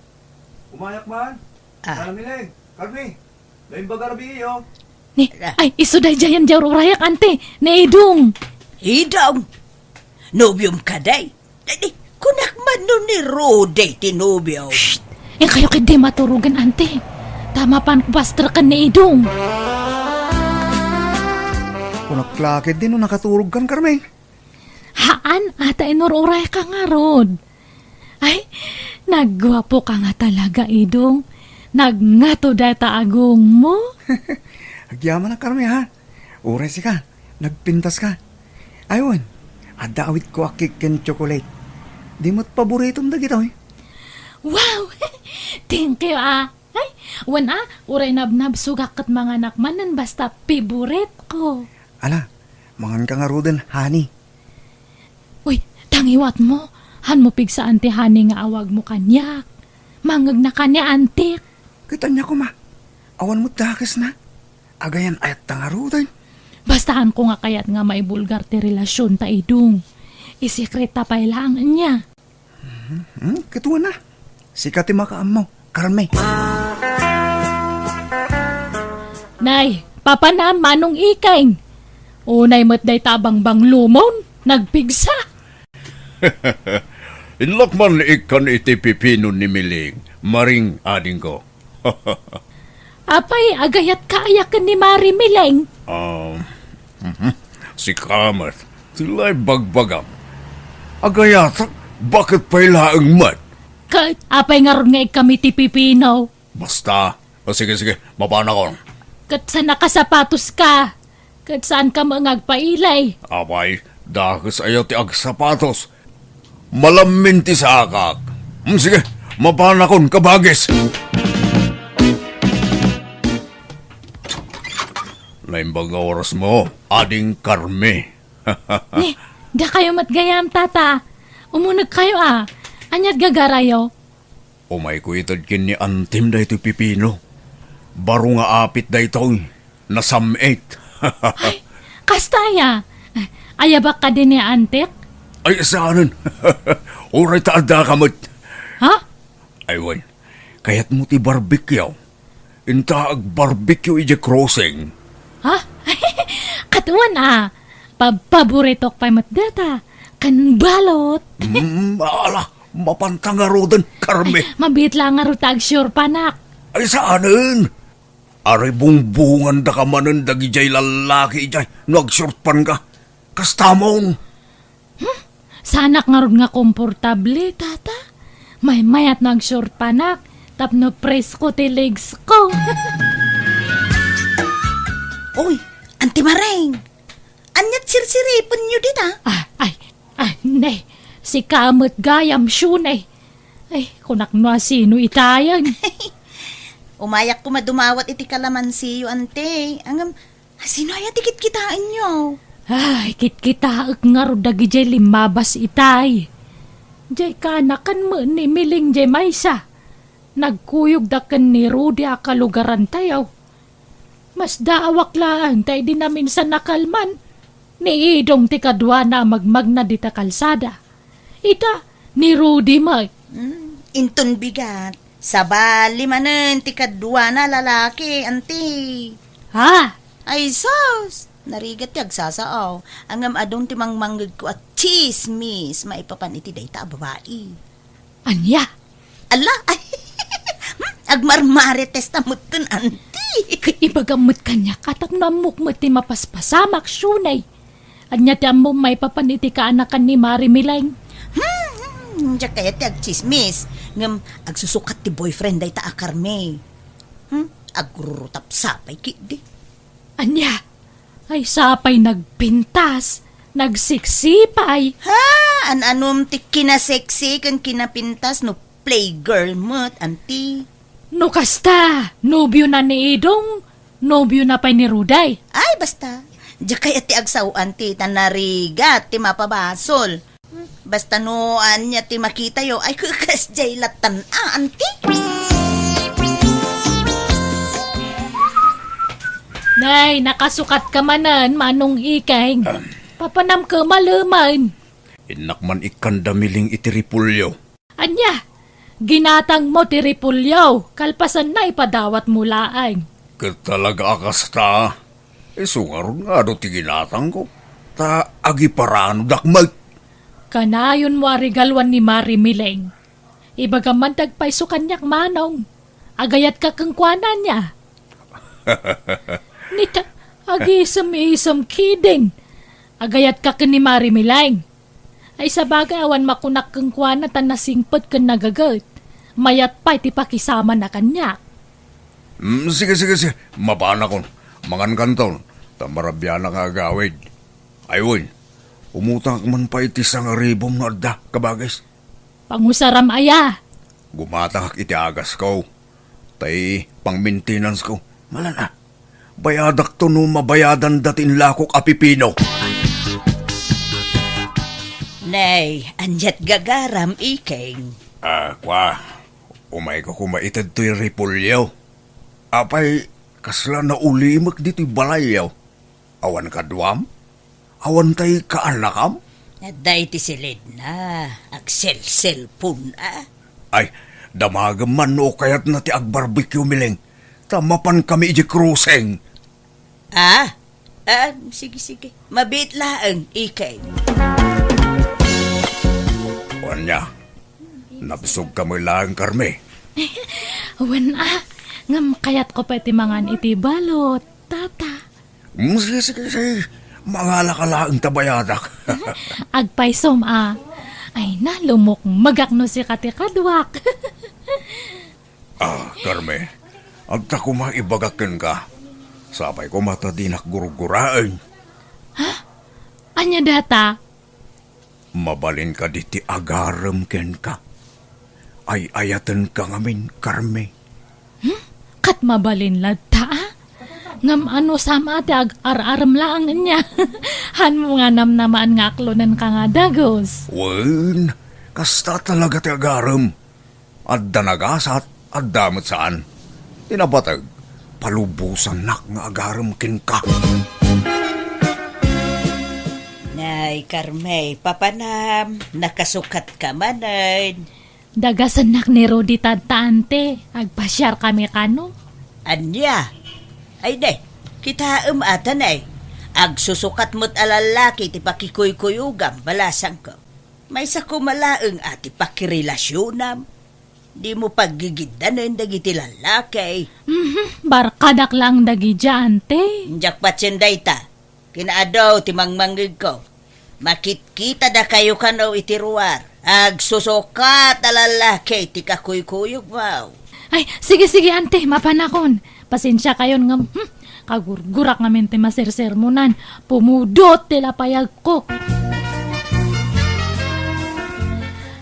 Umayak man. Ah. Carmine, Carmi, naimbag a rabii, oh. Ni, ah, ay, isu daydiay a ur-urayak, Auntie. Ni Idong. Idong? Nobiom kadi? Ay, di, kunak man no ni Rudy ti nobio. Shh! Inkayo ketdi maturogen, Auntie. Ta mapan ko bastreken ni Idong. Kunak la ketdi no nakaturogkan, Carmen. Haan, ata inur-urayka ngarud. Ay, nagguapoka nga talaga, Idong. Nagngato dayta agongmo. Agyamanak, Carmen, ha? Uray sika, nagpintaska. Ay wen, adda awitko a cake ken chocolate. Di met paboritom dagitoy? Wow! Thank you, ah. Ay, wen, ah, uray nabnabsogak ket manganak manen basta favorite ko. Ala, manganka ngaruden, honey. Uy, tangiwatmo, hanmo pigsaan ti honey nga awagmo kaniak. Mangngegna kaniak, Auntie. Ket ania koma, awan met dakesna. Agayan-ayatta ngaruden. Basta hanko nga kayat nga maibulgar ti relasionta, Idong. Isekreta pay laeng ania. Hmm, ket wen a. Sika ti makaammo, Carme. Nay, papanam, Manong Ikeng. Unay met dayta a bangbanglomon, nagpigsa. Inlak man ikkan iti pipino ni Miling, Maring adingko. Apay, agayatka aya ken ni Mari Miling? Ah, mhm. Sika met, ti la ibagbagam. Agayatak, baket pay laeng met? Ket apay ngarud nga ikkam iti pipino? Basta. O, sige, sige, mapanakon. Ket saan a kasapatoska? Ket saanka met nga agpailay? Apay, dakes aya ti agsapatos. Malammin ti sakak. Hmm, sige, mapanakon, kabagis. Naimbag nga orasmo, Ading Carmi. Ni, dakayo met gayam, Tata. Umunegkayo a. Ania't gagarayo? Umayko ited ken ni Antim daytoy pipino. Baro nga apit daytoy. Nasam-it. Ay, kasta aya? Ayabak kadi ni Antik? Ay, saanen. Uray ta addaka met. Ha? Ay, wen. Kayatmo ti barbecue? Inta agbarbecue idiay crossing. Ha? Ket wen a. Pa-, paboritok pay met dayta. Ken balot. Mm, ala, mapanta ngaruden, Carmi. Ay, mabiit la ngarud ta agsiurpanak. Ay, saanen. Aray bungbungandaka manen dagidiay lallaki idiay no agsiurpanka. Kastamon. Hmm? Saanak ngarud nga komportable, Tata? Maymayat no agsiurpanak, tapno presko ti legs ko. Oy, Auntie Mareng! Ania't sirsiripenyo dita? Ah, ay, ay, ne, sika met gayam, Shunay. Ay, kunak no a sino itayen. Umayak koma dumawat iti kalamansiyo, Auntie. Ngem, sino aya ti kitkitaenyo? Ay, kitkitaek ngarud dagidiay limmabas itay. Diay kaanakan met ni Miling diay maysa. Nagkuyogda ken ni Rudy a kalugarantayo. Masdaawak laeng ta idi naminsan a kalman, ni Idong ti kaduana a magmagna dita kalsada. Ita, ni Rudy met. Hmm, inton bigat, sabali manen ti kaduana a lalaki, Auntie. Ha? Ay, sus! Narigat ti agsasao. Ngem adun ti mangmangngegko a tsismis maipapan iti dayta a babai. Ania? Ala, ay, hmm, agmarmaritesta metten, Auntie. Ket ibagam met kaniak a tapno ammok met ti mapaspasamak, Shunay. Ania ti ammom maipapan iti kaanakan ni Mari Miling? Hmm, hmm, diak kayat ti agtsismis. Ngem agsusukat ti boyfriend dayta a Carmi. Hmm, agrurutap sapay ketdi. Ania? Ay, sapay nagpintas, nagseksipay. Ha? An-anom ti kinaseksi ken kinapintas no playgirl met, Auntie? No kasta, nobiona ni Idong, Nobiona pay ni Rudy? Ay, basta. Diak kayat ti agsaw, anti, ta narigat ti mapabasol. Basta no ania ti makitayo, ay, kasdiay lattan, a, anti. Nay, nakasukatka manen, Manong Ikeng. Papanamka malemen. Innak man ikkanda Miling iti repolyo. Ania? Ginatangmo ti repolyo, kalpasanna ipadawatmo laeng. Ket talaga a kasta? Isu ngarud nga adu ti ginatangko, ta agiparanodak met. Kanayonmo a regaluan ni Mari Miling. Ibagam man ti agpayso kaniak, Manong. Agayatka kenkuana, ania? Nita, agisem-isem kidin. Agayatka ken ni Mari Miling. Ay, sabagay, awan makunak kenkuana ta nasingpet ken nagaget. Mayat pay ti pakisamana kaniak. Mm, sige, sige, sige. Mapanakon. Mangankanton. Ta marabianak nga agawid. Ay, wen. Umutangak man pay iti sangaribom no adda, kabagis. Pangusaram aya? Gumatangak iti agasko. Tay pang-maintenance ko. Malan a. Bayadakto no mabayadan dati inlakok a pipino. Nay, aniat gagaram, Ikeng? Ah, kwa. Umayko koma itedtoy repolyo. Apay, kasla naulimek ditoy balayyo. Awan kaduam? Awan tay kaanakam? Adda iti silidna, agselselpon, a. Ay, damagem man no kayatna ti agbarbecue, Miling. Ta mapankami idiay crossing. Ah? Ah, sige, sige. Mabiit laeng, Ikeng. Ania, nabsogka met laeng, Carmi? Wen a, ngem kayatko pay ti mangan iti balot, tata. Mm, sige, sige, sige. Mangalaka laeng ta bayadak. Agpaysom a. Ay na, lumukmegak no sika ti kaduak. Ah, Carmi, adda koma ibagak kenka. Sapay koma ta dinak gurguraen. Ha? Ania dayta? Mabalin kadi ti agarem kenka. Ay-ayatenka ngamin, Carmi. Hmm? Ket mabalin latta, a? Ngem anusam a ti ag-ar-arem laeng ania? Hanmo nga namnamaan nga aklonenka nga dagus. Wen, kasta talaga ti agarem. Adda nagasat, adda met saan. Ti napateg, palubosannak nga agarem kenka. Nay, Carmi, papanam, nakasukatka manen. Dagasennak ni Rudy tadta, ante. Agpasiarkami kano. Ania? Ay, ne, kitaem a ta, ne. Agsusukat met a lallaki ti pakikuykuyogam, balasangko. Maysa koma laeng a ti pakirelasionam. Dimo paggigiddanen dagiti lallaki. Mhm, barkadak laeng dagidiay, ante. Diak patien dayta. Kinaadu ti mangmangngegko. Makitkitada kayo kano iti ruar. Agsusukat a lallaki ti kakuykuyogmo. Ay, sige, sige, ante, mapanakon. Pasensiakayon ngem, hmm, kagurgurak ngamin ti masersermonan. Pumudot ti lapayagko.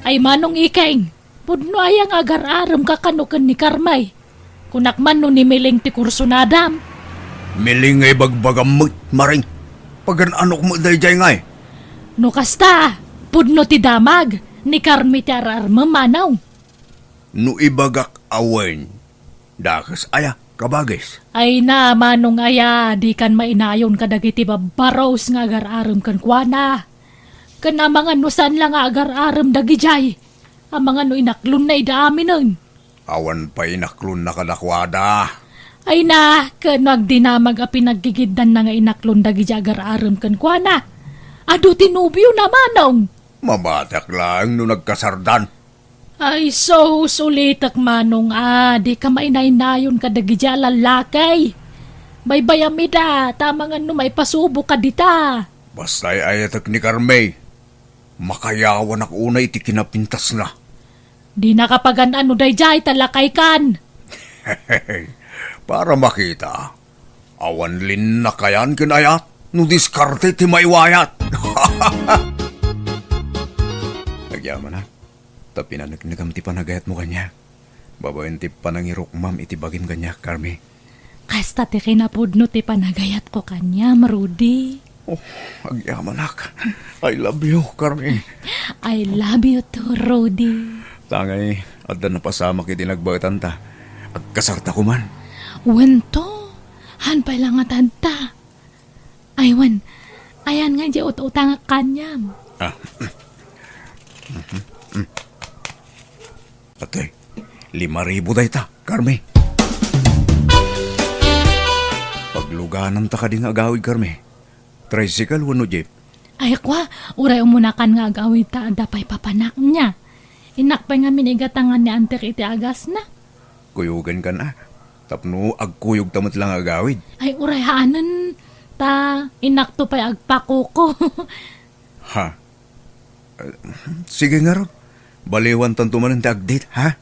Ay, Manong Ikeng, pudno aya nga agar-aremka kano ken ni Carmi? Kunak man no ni Miling ti kursunadam. Miling nga ibagbagam met, Maring. Pagan-anok met daydiay ngay? No kasta, pudno ti damag, ni Carmi ti ar-armem, Manong. No ibagak a wen, dakes aya, kabagis? Ay na, Manong aya, dikan mainayon kadagiti babbaros nga agar-arem kenkuana. Ken amangan no saan la nga agar-arem dagidiay. Amangan no inaklonna ida aminen. Awan pay inaklonna kadakuada. Ay na, ken no agdinamag a pinaggigiddanna nga inaklon dagidiay agar-arem kenkuana. Adu ti nobiona, Manong. Mabatiak laeng no nagkasardan. Ay, sus, ulitek, Manong, a, dika mainaynayon kadagidiay a lallaki. Baybayam ida, ta amangan no maipasuboka dita. Basta ay-ayatek ni Carmi. Makayawanak unay iti kinapintasna. Dinaka pagan-an no daydiay ta lakaykan. Para makita, awan linnakayan ken ayat no diskarte ti maiwayat. Agyamanak, ta pinaneknekam ti panagayatmo kaniak. Babaen ti panangirukmam iti bagim kaniak, Carmi. Kasta ti kinapudno ti panagayatko kaniam, Rudy. Oh, agyamanak. I love you, Carmen. I love you too, Rudy. Tangay, adda napasamak iti nagbaetanta. Agkasarta koman. Wen to, han pay la nga tadta. Ay, wen, ayan nga di ut-utangak kaniam. Ah. Atoy, lima ribu dayta, Carmi. Paglugananta kadi nga agawid, Carmi? Tricycle wenno jeep? Ay, kwa, uray umunakan nga agawid ta adda pay papanak niya. Innak pay ngamin igatangan ni Antik iti agasna. Kuyogankan a. Tapno agkuyogta met la nga agawid. Ay, uray haanen ta innakto pay agpakuko. Ha? Eh, sige ngarud. Baliwantanto manen ti agdate, ha?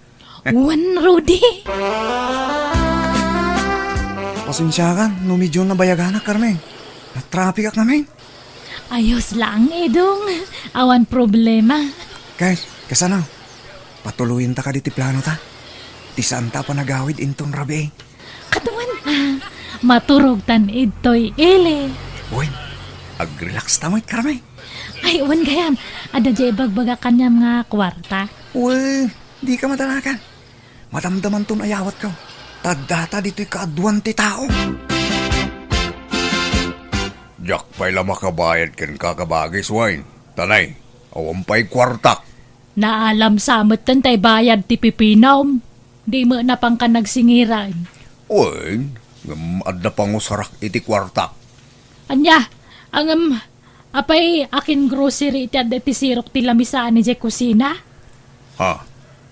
Wen, Rudy. Pasensiakan no medyo nabayaganak, Carmen. Natrapikak ngamin. Ayos laeng, Idong. Awan problema. Kay, kasano? Patuloyenta kadi ti planota? Ti saanta a panagawid inton rabii. Kaduan, ah, maturogtan idtoy ili. Wen, agrelaxta met, Carmen. Ay, wen gayam. Adda diay ibagbagak kaniam nga kuarta. Wen, dika madanagan. Madamdamanton ayawatko. Ta addata ditoy kaaduan ti tao. Diak pay la makabayad kenka, kabagis, Wayne. Tanay, awan pay kuartak. Naalam sa metten tay bayad ti pipinam. Di met napangka nagsingiran. Wen, ngem adda pangusarak iti kuartak. Ania, ngem, apay akin grocery iti adda iti sirok ti lamisaan idiay kusina? Ha?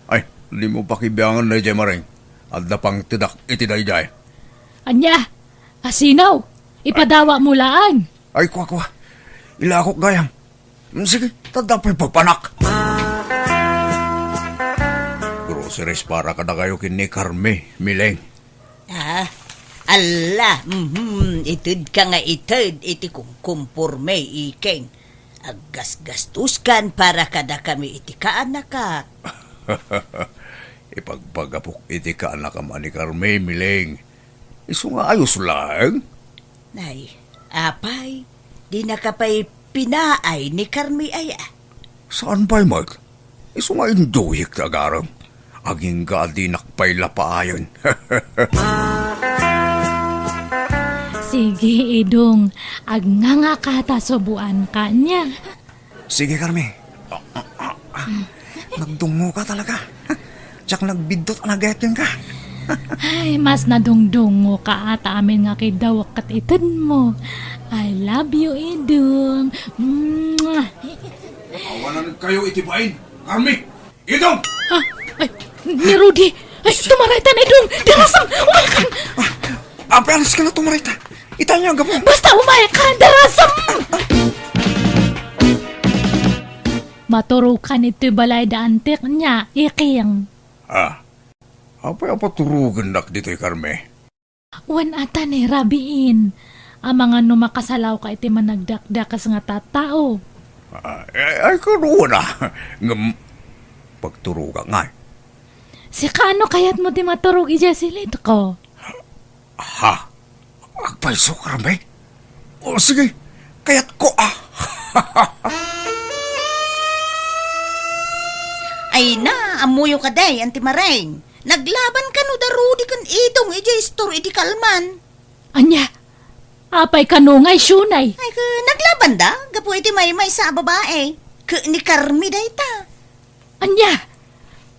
Ay, dimo pakibiangan daydiay, Maring. Adda pangtedak iti daydiay. Ania? Asinaw? Ipadawatmo laeng. Ay, kua, kua. Ilakok gayam. Mm, sige, ta adda pay papanak. Groceries para kadakayo ken ni Carmi, Mileng. Ah, alla, mhm, itedka nga ited iti kumkumporme, Ikeng. Aggasgastoskan para kadakami iti kaanakak. Ipagpagapok iti kaanakam a ni Carmi, Mileng. Isu nga ayos laeng. Nay, apay, dinaka pay pinaay ni Carmi aya? Saan pay met? Isu nga induyek ti agarem. Agingga a dinak pay la paayen. Sige, Idong. Agngangaka ta suboanka ania. Sige, Carmi. Ah, ah, ah, ah. Nagdungngoka talaga. Diak nagbiddut a nagayat kenka. Ay, mas nadungdungngoka a ta amin nga kidawek ket itedmo. I love you, Idong. Mwah! Awanankayo iti bain, Carmi! Idong! Ah, ay, ni Rudy! Ay, tumaraytan, Idong! Darasam! Umaykan! Ah, apeanas ka na tumarayta. Itanya ang gapo. Basta umaykan! Darasam! Maturokan ito'y balay da Antik nia, Iking. Ah, apay a paturogennak ditoy, Carmi? Wen ata ni rabiin. Amangan no makasalawka iti managdakdakes nga tattao. Ah, ay, ay, kaduana. Ngem, pagturogak ngay. Sika, no kayatmo ti maturog idiay silitko? Ha? Agpayso, Carmen? O, sige. Kayatko, ah. Ay na, ammoyo kadi, Anti Maring. Naglaban kano da Rudy ken Idong idiay istor idi kalman. Ania? Apay kano nga isyonay? Ay, ke, naglaban da, gapu iti maymaysa a babae. Ke ni Carmi dayta. Ania?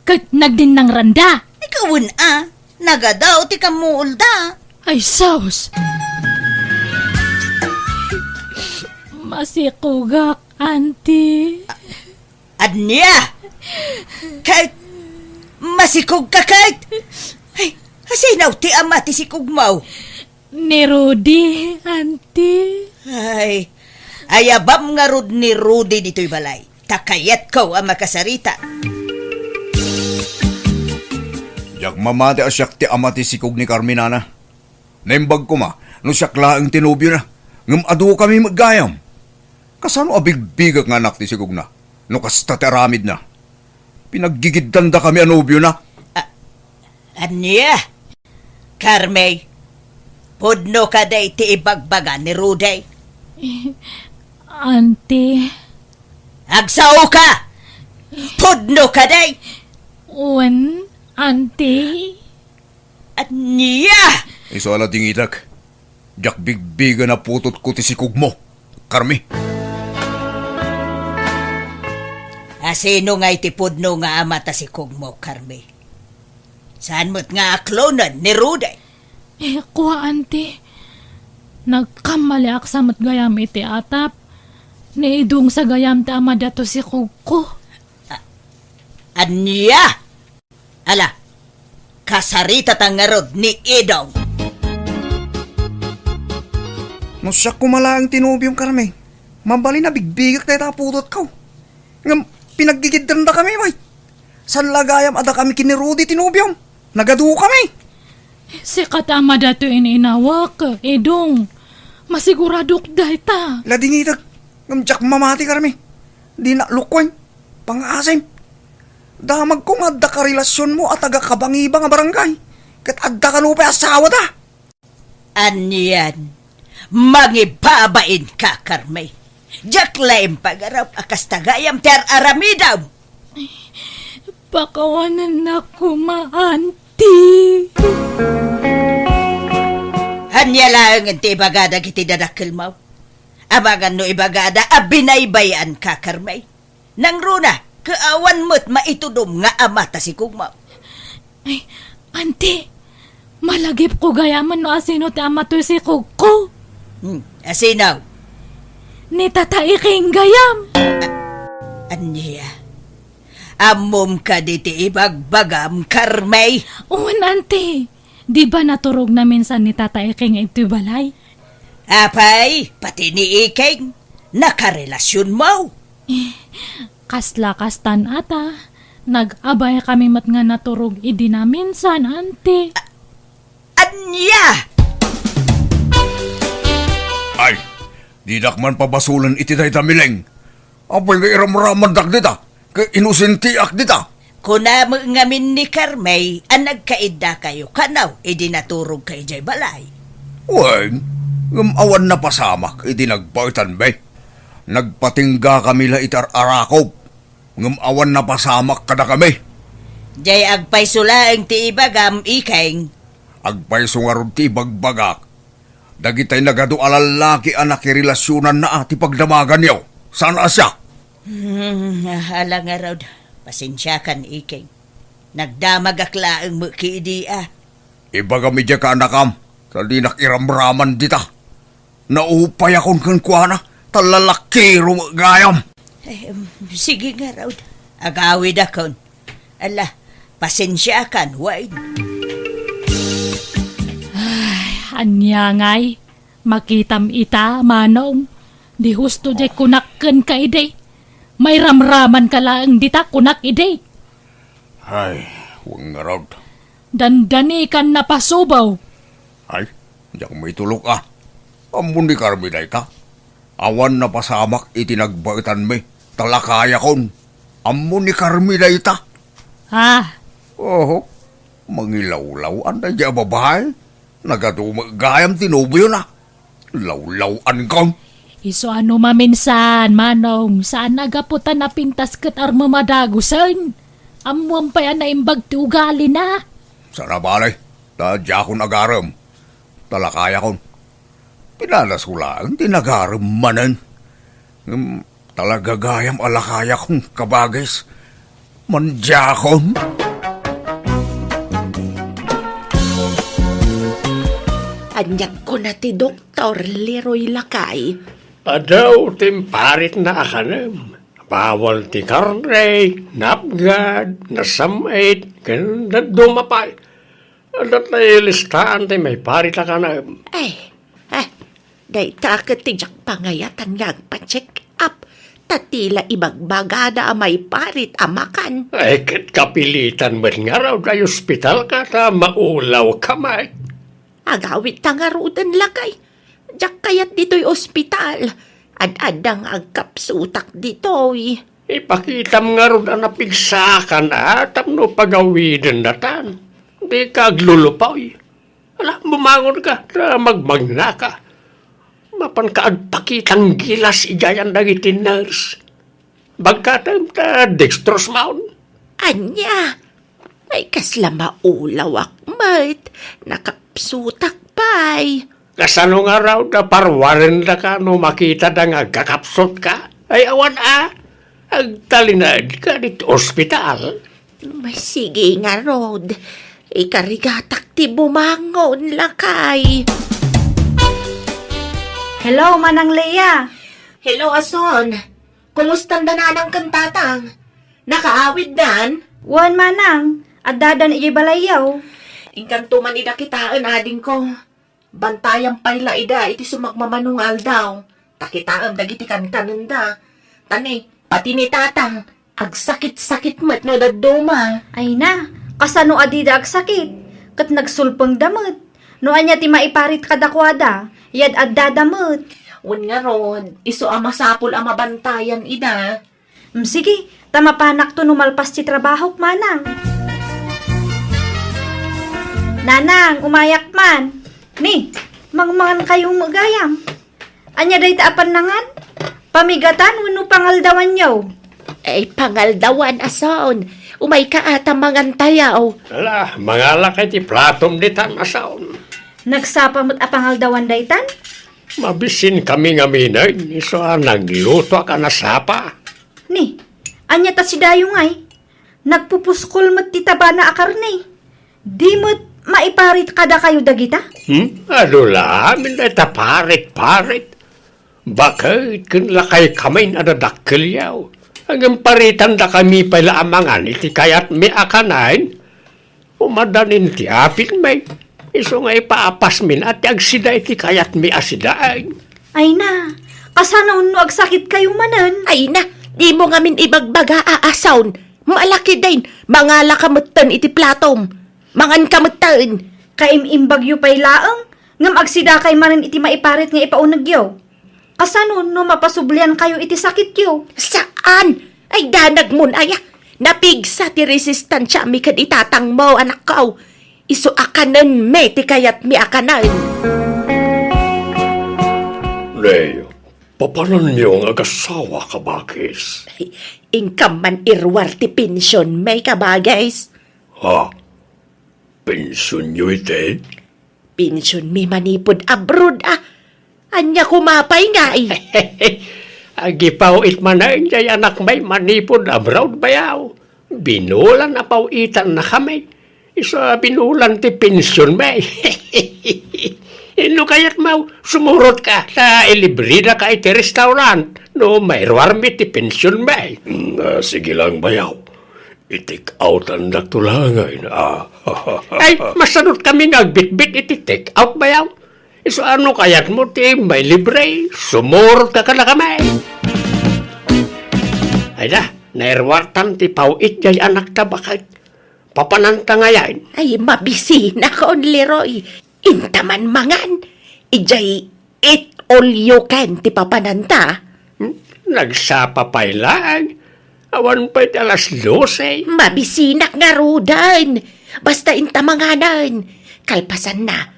Ket nagdinnangranda? Ay, kawen a. Nagadaw ti kammuolda. Ay, sus! Masikogak, Anti. Ania? Ket masikogka ket? Ay, asino ti ama ti sikogmo? Ni Rudy, Anti. Ay, ayabam ngarud ni Rudy ditoy balay. Ta kayatko a makasarita. Diak mamati a siak ti ama ti sikog ni Carmen, nana. Naimbag koma no siak laeng ti nobiona, ngem adukami met gayam. Kasano a bigbigek nga anak ti sikogna no kasta ti aramidna? Pinaggigiddandakami a nobiona. A-, ania? Carmi, Pudno kadi ti ibagbaga ni Rudy? Eh, Auntie. Agsaoka! Pudno kadi? Wen, Auntie. Ania? Isu a la dingitek. Diak bigbigen a putotko ti sikogmo, Carmi. A sino ngay ti pudno nga ama ta sikogmo, Carmi? Saan met nga aklonen ni Rudy? Eh, kua, Auntie. Nagkamaliak sa met gayam iti atap. Ni Idong sa gayam ti ama daytoy sikogko. A-, ania? Ala, kasaritata ngarud ni Idong. No siak koma laeng ti nobiom, Carmi, mabalin a bigbigek dayta a putotko. Ngem pinaggigiddendakami, bay. Saan la gayam a dakami ken ni Rudy ti nobiom. Nagadukami. Sika ti ama daytoy ininawak, Idong. Masiguradok dayta. La dingitek, ngem diak mamati, Carmi. Dinak lukoen. Pangngaasim. Damagko nga adda karelasionmo a taga-Cabangiba nga barangay. Ket adda kano pay asawada. Anian, mangibabainka, Carmi. Diak laeng pagarup a kasta gayam ti ar-aramidem. Pakawanennak koma, Auntie. Ania laengen ti ibaga dagiti dadakkelmo? Amangan no ibagada a binaybay-anka, Carmi. Nangruna, ket awan met maitudom nga ama ta sikogmo. Ay, Auntie, malagipko gayamen no asino ti ama toy sikogko. Hmm, asino? Ni Tata Iking gayam. A-, ania? Ammom kadi ti ibagbagam, Carmi? Wen, Auntie. Di ba naturogna minsan ni Tata Iking iti balay? Apay, pati ni Iking, nakarelasionmo? Eh, kasla kastan ata, nag-abaykami met nga naturog idi naminsan, Auntie. A-, ania? Ay, dinak man pabasolen iti dayta, Mileng. Apay nga iramramandak dita? Ket inosentiak dita. Kuna met ngamin ni Carmi a nagkaiddakayo kano idi naturogka idiay balay. Wen, ngem awan napasamak idi nagbaetanmi. Nagpatinggakami la iti ar-arakop, ngem awan napasamak kadakami. Diay agpayso laeng ti ibagam, Iking. Agpayso ngarud ti ibagbagak. Dagitay nagadu a lallaki a nakirelasionanna a ti pagdamaganyo. Saan a siak? Hmm, ala ngarud. Pasensiakan, Iking. Nagdamagak laeng met kadi a. Ibagam idiay kaanakam, ta dinak iramraman dita. Naupayakon kenkuana, ta lalakiro met gayam. Eh, em, sige ngarud. Agawidakon. Ala, pasensiakan, wen. Ay, ania ngay? Makitam ita, Manong. Di husto diay kunak kenka idi. Mairamramanka laeng dita kunak idi. Ay, wen ngarud. Dandanikan napasubaw. Ay, diak maitulok a. Ammo ni Carmi dayta. Awan napasamak iti nagbaetanmi, ta lakayakon. Ammo ni Carmi dayta. Ah. Oho, mangilawlaw-an daydiay a babai. Nagadu met gayam ti nobiona. Lawlaw-ankon. Isu a no maminsan, Manong, saan a gapu ta napintas ket armo madagusen. Ammoam pay a naimbag ti ugalina. Saan a bale, ta diakon agarem. Ta lakayakon. Pinadasko laeng ti nagarem manen. Ngem talaga gayam a lakayakon, kabagis. Mandiakon. Ania kuna ti doktor, Leroy, lakay? Adu ti imparitna a kanem. Bawal ti karne, napgad, nasam-it, ken dadduma pay. Adda ti listaan ti maiparit a kanem. Ay, eh, dayta ket ti diak pangayatan nga agpa-check up, ta ti la ibagbagada a maiparit a makan. Ay, ket kapilitan met ngarud a ospitalka ta maulawka met. Agawidta ngaruden, lakay. Diak kayat ditoy ospital. Ad-adda nga agkapsutak ditoy. Ipakitam ngarud a napigsaakan a tapno pagawidendatan. Dika aglulupoy. Ala, bumangon ka, ta magmagna ka. Mapan ka agpakitang gilas idiayan dagiti nurse. Bagkatem ta dextrose maon. Ania? Ay, kasla maulawak met. Nakapsutak pay. Kasano ngarud a parwarendaka no makitada nga agkakapsutka? Ay, awan a. Agtalinaedka ditoy ospital. Masigi ngarud. Ikarigatak ti bumangon, lakay. Hello, Manang Lea. Hello, Ason. Kumustanda nanang ken tatang? Nakaawiddan? Wen, Manang. Addadan idiay balayyo. Inkanto man ida kitaen, adingko. Bantayam pay la ida iti sumagmamano nga aldaw. Ta kitaem dagiti kankanenda. Ta ne, pati ni tatang, agsakit-sakit met no dadduma. Ay na, kasano a dida agsakit? Ket nagsulpengda met. No ania ti maiparit kadakuada, yad-addada met. Wen ngarud, isu a masapul a mabantayan ida. Mm, sige, ta mapanakto no malpas ti trabahok, Manang. Nanang, umayak man. Ni, mangmangan kayo met gayam. Ania dayta a pannangan? Pamigatan wenno pangaldawanyo? Ay, pangaldawan, Ason. Umayka a ta mangantayo. Ala, mangalaka iti platom ditan, Ason. Nagsapa met a pangaldawan daytan? Mabisinkami ngamin, isu a naglutoak a nasapa. Ni, ania ta sidayo ngay? Nagpupuskol met ti tabana a karne. Di met maiparit kadakayo dagita? Hmm? Adu la amin dayta parit-parit. Baket ken lakaykamin a dadakkelyo. Ngem paritandakami pay la a mangan iti kayatmi a kanen. Umadanin ti apitmi. Isu nga ipaapasmin a ti agsida iti kayatmi a sidaen. Ay na, kasano no agsakitkayo manen? Ay na, dimo ngamin ibagbaga a Ason. Malakiden, mangalaka metten iti platom. Manganka metten. Kaim-imbagyo pay laeng, ngem agsidakay manen iti maiparit nga ipaunegyo. Kasano no mapasubliankayo iti sakityo? Saan! Ay, danagmon aya! Napigsa ti resistansiami ken itatangmo, anakko. Isu a kanenmi ti kayatmi a kanen. Nay, papananyo nga agasawa, kabagis? Ay, inkam man iruar ti pensionmi, kabagis. Ha? Pensionyo iti? Pensionmi manipud abroad, a. Ania koma pay ngay? Agipaw-it manen jay anakmi manipud abroad, bayaw. Binulan a paw-itannakami. Isu a binulan ti pensionmi. No kayatmo, sumurotka ta ilibredaka iti restaurant no mairuarmi ti pensionmi. Mm, ah, sige lang, bayaw. I-take outandakto laengen, a. Ay, masanotkami nga agbitbit iti take out, bayaw. Isu a no kayatmo ti mailibre, sumurotka kadakami. Ay da, nairuartan ti paw-it jay anakta, baket. Papananta ngayen. Ay, mabisinak, Leroy. Inta man mangan. Ijay eat all you can ti papananta. Hmm? Nagsapa pay laeng. Awan pay ti alas dose. Mabisinak ngaruden. Basta inta manganen. Kalpasanna,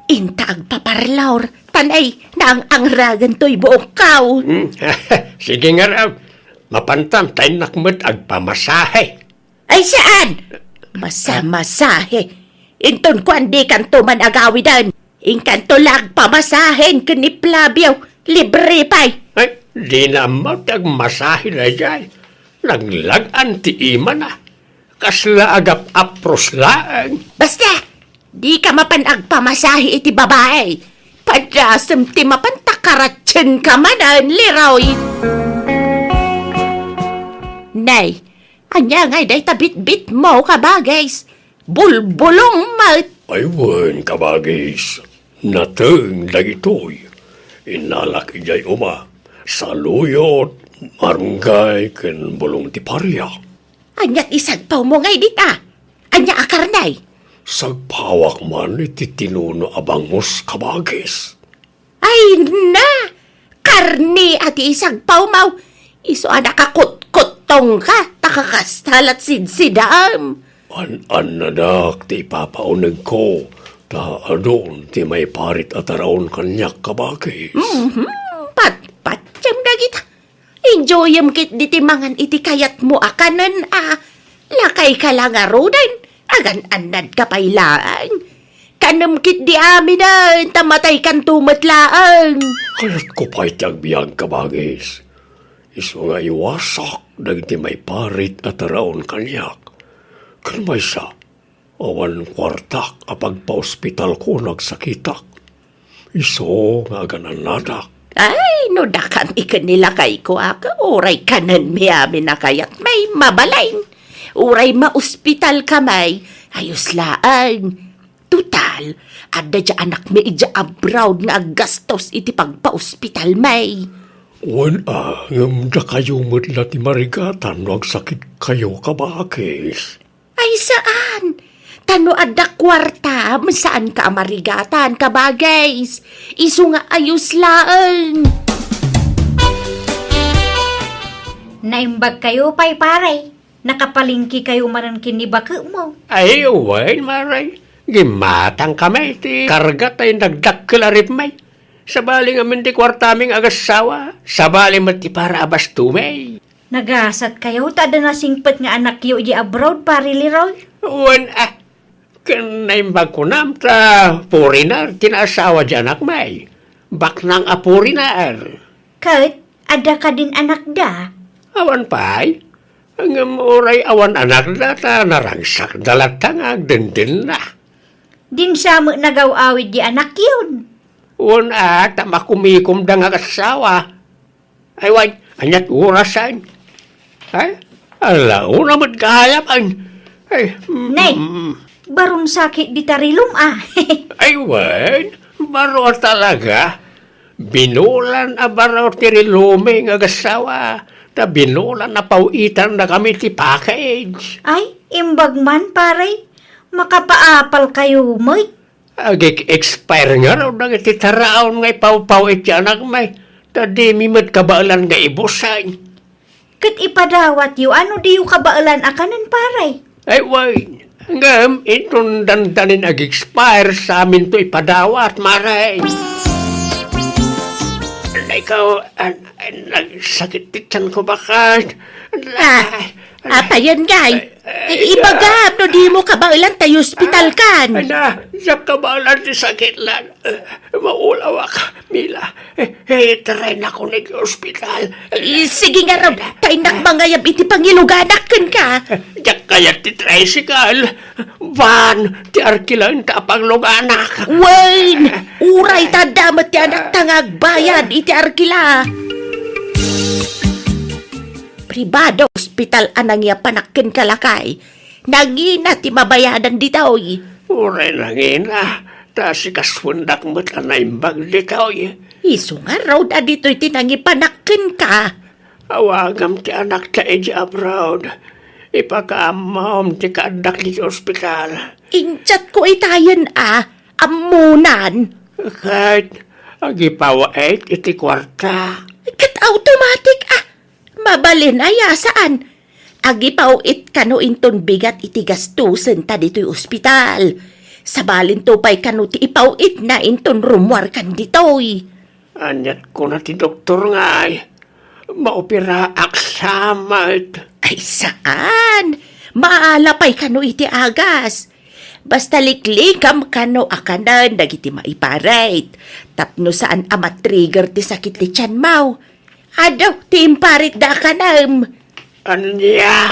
inta agpaparlor. Tanay, naang-angragan toy buokkaw. Hmm. Sige ngarud. Mapantan, ta innak met agpamasahe. Ay, saan? Masamasahe. Inton kuan, dikanto man agawiden. Inkanto la agpamasahen ken ni Flavio. Libre pay. Ay, dina ammo ti agmasahe daydiay. Naglag-an ti imana. Kasla agap-apros laeng. Basta, dika mapan agpamasahe iti babae. Padasem ti mapan ta karatsienka manen, Leroy. Nay, ania ngay dayta bitbitmo, kabagis? Bulbulong met. Ay wen, kabagis. Nateng dagitoy. Innalak idiay uma. Saluyot, marunggay, ken bulong ti paria. Ania ti sagpawmo ngay dita? Ania a karne? Sagpawak man iti tinuno a bangus, kabagis. Ay na! Karne a ti isagpawmo! Isu a nakakutkuttongka, ta kakasta la't sidsidaam. An-annadak ti ipapaunegko, Ta adun ti maiparit a taraon kaniak, kabagis. Mhm. Patpatiem dagita. Enjoyem ketdi ti mangan iti kayatmo a kanen a. Lakayka la ngaruden, agan-annadka pay laeng. Kanem ketdi aminen, ta mataykanto met laeng. Kayatko pay ti agbiag, kabagis. Isu nga iwasak dagiti maiparit a taraon kaniak. Ken maysa, awan kuartak a pagpaospitalko no agsakitak. Isu nga agan-annadak. Ay, no dakami ken ni lakayko a, uray kanenmi amin a kayatmi, mabalin. Uray maospitalkami, ayos laeng. Total, adda diay anakmi idiay abroad nga aggastos iti pagpaospitalmi. Wen a, ngem dakayo met la ti marigatan no agsakitkayo, kabagis. Ay, saan. Ta no adda kuartam, saanka a marigatan, kabagis. Isu nga ayos laeng. Naimbagkayo pay, pare. Nakapalengkekayo manen ken ni baketmo. Ay, wen, mare. Gimmatangkami ti karga ta nagdakkel a ripmi. Sabali ngamin ti kuartami nga agassawa, sabali met ti para a bastomi. Nagasatkayo ta adda nasingpet nga anakyo idiay abroad, Pare Leroy? Wen a, ken naimbag kunam ta foreigner ti naasawa diay anakmi. Baknang a foreigner. Ket adda kadin anakda? Awan pay. Ngem uray awan anakda ta naragsakda latta nga agdendenna. Dinsa met nagaw-awid diay anakyon? Wen a, ta makumikomda nga agassawa. Ay, wen, aniat orasen? Ay, ala, una met gayam, ay. Ay, mm, Nay, mm. Baron sakit di tarilom, ah. Ay, wen, baro a talaga. Binulan a baro ti rilomi nga agassawa, ta binulan a paw-itannakami ti package. Ay, imbag man, pare. Makapaapalkayo met. Agik-expire ngarud dagiti taraon nga ipawpaw iti anakmi, ta dimi met kabaelan nga ibusen. Ket ipadawatyo a no diyo kabaelan a kanen, pare. Ay, wen, ngem inton dandanin ag-expire, saminto ipadawat, mare. Ikaw, an-, an-, nagsakit ti tiyanko baket. Ah, apayen, gay? Ay, ay, ibagam no dimo kabaelan ta ospitalkan. Ay, na, diak kabaelan ti sakit lan. Eh, maulawak, Mila. Eh, eh, itraynakon iti ospital. Eh, sige ngarud, ta innak mangayab iti pangiluganak kenka. Diak kayat ti tricycle. Van ti arkilaenta a pangluganak. Wen, uray ta adda met ti anakta nga agbayad iti arkila. Pribado ospital a nangiapanak kenka, lakay. Nangina ti mabayadan ditoy. Uray nangina, ta sikasuendak met a naimbag ditoy. Isu ngarud a ditoy ti nangipanak kenka. Awagam ti anakta idiay abroad. Ipakaammom ti kaaddak ditoy ospital. Injatko itayen a, ammonan. Ket agipaw-it iti kuarta. Ket automatic a. Mabalin aya, saan? Agipaw-it kano inton bigat iti gastusen ta ditoy ospital. Sabalinto pay kano ti ipaw-itna inton rummuarkan ditoy. Aniat kuna ti doktor ngay, maoperaak sa met. Ay, saan? Maala pay kano iti agas. Basta liklikam kano a kanen dagiti maiparit. Tapno saan a matrigger ti sakit ti tianmo. Adu, ti imparitda a kanem. Ania?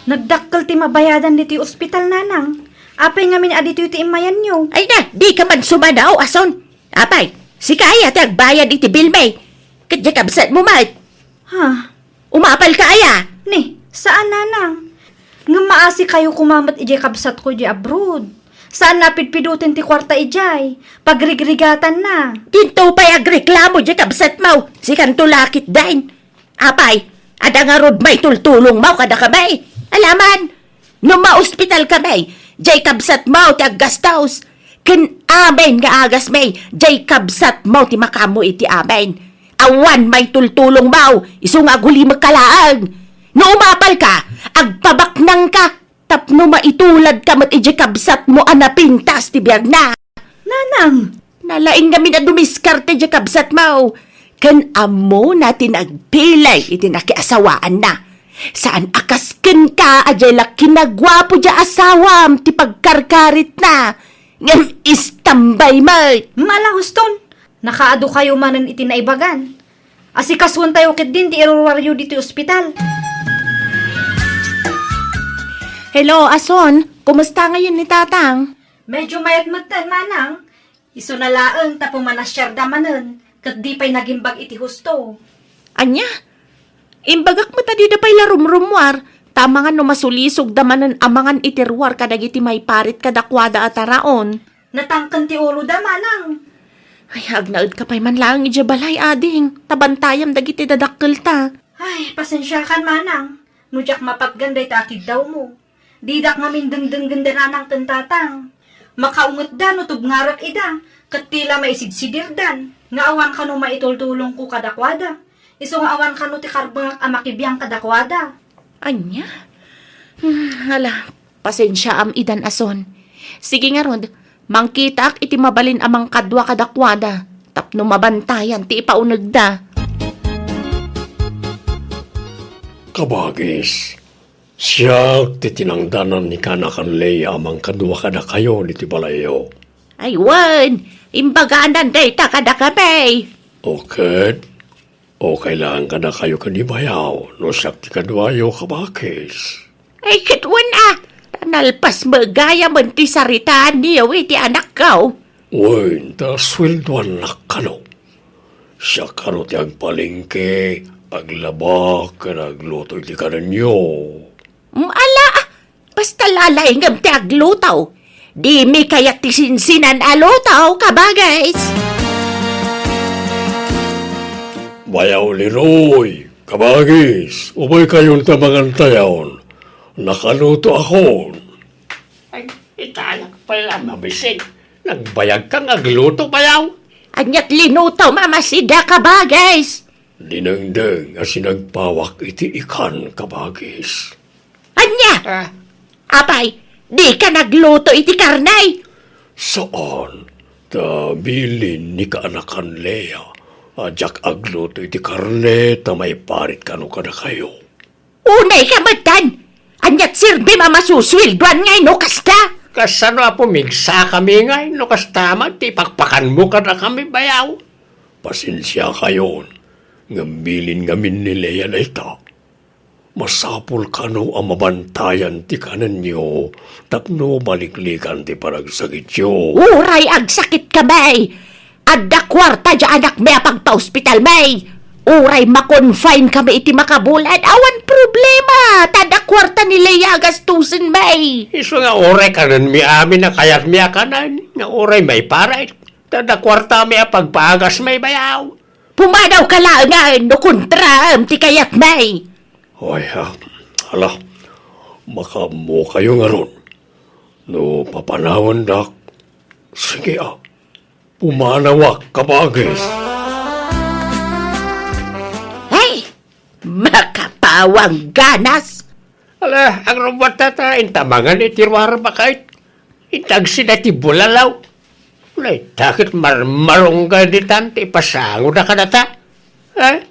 Nagdakkel ti mabayadan ditoy ospital, Nanang. Apay ngamin a ditoy ti immayanyo? Ay na, dika man sumanaw, ason. Apay, sika aya ti agbayad iti bilmi. Ket diay kabsatmo met. Ha? Umapalka aya? Ni, saan, Nanang. Ngem maasikayo koma met idiay kabsatko idiay abroad. Saan a pidpidoten ti kuarta idiay. Pagrigrigatanna. Dinto pay agreklamo diay kabsatmo. Sikanto la ketdin. Apay, adda ngarud maitultulongmo kadakami? Alaman, no maospitalkami, diay kabsatmo ti aggastos. Ken amin nga agasmi, diay kabsatmo ti makaammo iti amin. Awan maitultulongmo, isu nga agulimekka laeng. No umapalka, agpabaknangka. tapno maituladka met idiay kabsatmo a napintas ti biagna. Nanang! Nalaing ngamin a dumiskarte idiay kabsatmo. Ken ammona ti nagpilay iti nakiasawaanna. Saan a kas kenka a diay la kinaguapo diay asawam ti pagkarkaritna. Ngem istambay met. Mala, Huston, nakaadu kayo manen iti naibagan. Asikasuentayo ketdin ti iruruaryo ditoy ospital. Hello, Ason. Kumusta ngayon ni Tatang? Medyo mayat metten, Manang. Isuna laeng ta pumanasiarda manen, ket di pay nagimbag iti husto. Ania? Imbagak met a dida pay la rumrummuar, ta amangan no masulisogda manen amangan iti ruar kadagiti maiparit kadakuada a taraon. Natangken ti uloda, Manang. Ay, agnaedka pay man laeng idiay balay, ading, ta bantayam dagiti dadakkelta. Ay, pasensiakan, Manang, no diak mapatgan dayta a kiddawmo. Didak ngamin dengdenggen da Nanang ken Tatang. Makaungetda no tubngarak ida, ket ti la maisidsidirdan, nga awan kano maitultulongko kadakuada. Isu nga awan kano ti karbengak a makibiang kadakuada. Ania? Hmm, ala, pasensiaam idan, Ason. Sige ngarud, mangkitaak iti mabalin a mangkadua kadakuada, tapno mabantayan ti ipaunegda. Kabagis, siak ti tinangdanan ni kaanakan Lea a mangkadua kadakayo ditoy balayyo. Ay wen, imbaganan dayta kadakami. O ket, okay laeng kadakayo ken ni bayaw no siak ti kaduayo, kabagis. Ay ket wen a, ta nalpas met gayam ti saritaanyo iti anakko. Wen, ta sueldoannak kano. Siak kano ti agpalengke, aglaba, ken agluto iti kanenyo. Mm, ala, basta lalaingem ti agluto. Dimi kayat ti sinsinan a luto, kabagis. Bayaw Leroy, kabagis, ubay kayon ta mangantayon. Nakaluto akon. Ay, itayak pala, mabisin. Nagbayagka nga agluto, bayaw. Aniat linuto, mamasida, kabagis. Dinengdeng a sinagpawak iti ikan, kabagis. Ania? Ah. Apay, dika nagluto iti karne? Saan, ta bilin ni kaanakan Lea a diak agluto iti karne ta maiparit kano kadakayo. Unay ka metten! Aniat sirbim a masusueldoan ngay no kasta? Kasano a pumigsakami ngay no kasta met ti ipakpakanmo kadakami, bayaw? Pasensiakayon, ngem bilin ngamin ni Lea dayta. Masapul kano a mabantayan ti kanenyo tapno maliklikan ti panagsakityo. Uray agsakitkami, adda kuarta diay anakmi a pagpaospitalmi. Uray ma-confine kami iti makabulan, awan problema, ta adda kuarta ni Lea a gastusenmi. Isu nga uray kanenmi amin a kayatmi a kanen, nga uray maiparit, ta adda kuartami a pagpagasmi, bayaw. Pumanawka laengen no kontraem ti kayatmi. Oy, ah, ala, makaammokayo ngarud. No papanawandak, sige, ah, pumanawak, kabagis. Ay, makapawang ganas. Ala, agrumbuatta ta intamangan iti ruar, bakit? Intagsida ti bulalaw. Dayta ket marmarunggan ditan ti ipasangoda kadata. Eh?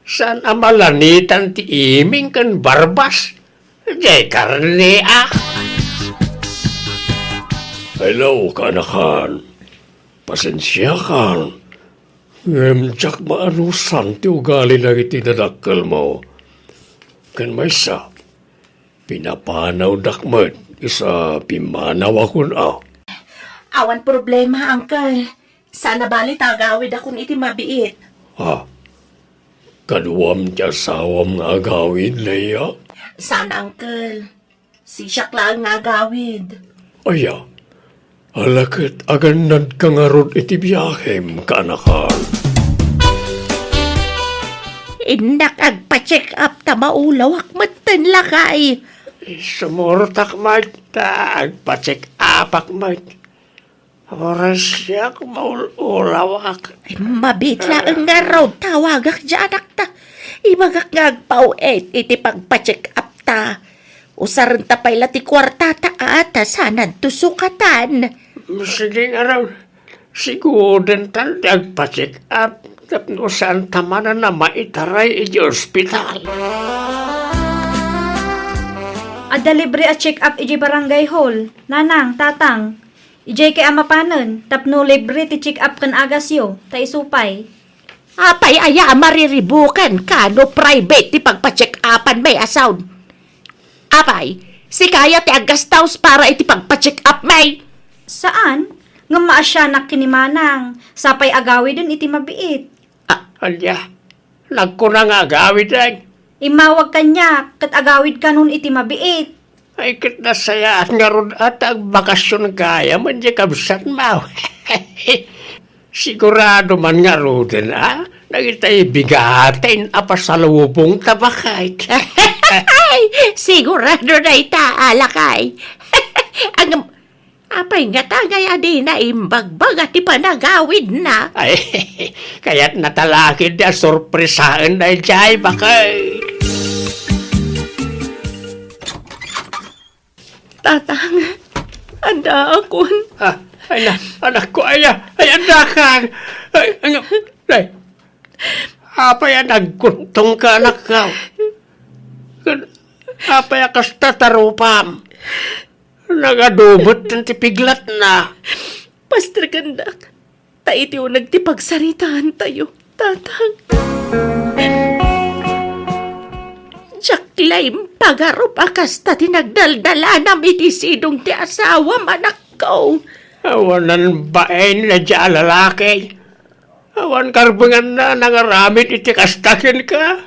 Saan a malanitan ti iming ken barbas? Diay karne, a? Hello, kaanakan. Pasensiakan. Ngem diak maanusan ti ugali dagiti dadakkelmo. Ken maysa, pinapanawdak met, isu a pimmanawakon a. Awan problema, Uncle. Saan a bale ta agawidakon iti mabiit. Ah, kaduam ti asawam nga agawid, Lea? Saan, Uncle. Sisiak laeng nga agawid. Aya, ala ket agannadka ngarud iti biahem, kaanakan. Innak agpa-check up ta maulawak metten, lakay. Sumurtak met ta agpa-check upak met. Uray siak maul-ulawak. Ay, mabiit laeng ngarud, tawagak diay anakta. Ibagak nga agpaw-et iti pagpa-check up ta. Usarenta pay la ti kuartata a ta saananto sukatan. Sige ngarud, sigurden tan ti agpa-check up tapno saanta manen a maitaray iti ospital. Adda libre a check-up iti barangay hall, nanang, tatang. Idiay kay a mapanen, tapno libre ti check-up ken agasyo, ta isu pay. Apay aya a mariribukanka no private ti pagpa-check-upan may asawn? Apay, sika aya ti aggastaus para iti pagpa-check-up may? Saan? Ngem maasianak ken ni manang, sapay agawiden iti mabiit. Ah, ania? Nagkuna nga agawiden? Immawag kaniak, ket agawidkanon iti mabiit. Ay, ket nasayaat ngarud a ta agbakasyon gayam, ania kabsatmo? Sigurado man ngaruden, a? Dagitay bigaten a pasalubongta, baket. Ay, sigurado dayta, a lakay. Ang, apay nga tagay a dina imbagbaga ti panagawidna? Ay, kayatna talakid a sorpresaen daydiay, baket. Tatang, addaakon. Ah, ay na, anakko, ay, ay, addakan. Ay, ano, ay. Apay a nagkuttongka, anakko? Apay a kasta tarupam? Nagadumet ti piglatna. Paster kendak. Ta iti uneg ti pagsaritaantayo, tatang. Diak la impagarup a kasta ti nagdaldalanam iti sidong ti asawam, anakko. Awanan bain daydiay a lalaki. Awan karbenganna a nangaramid iti kasta kenka.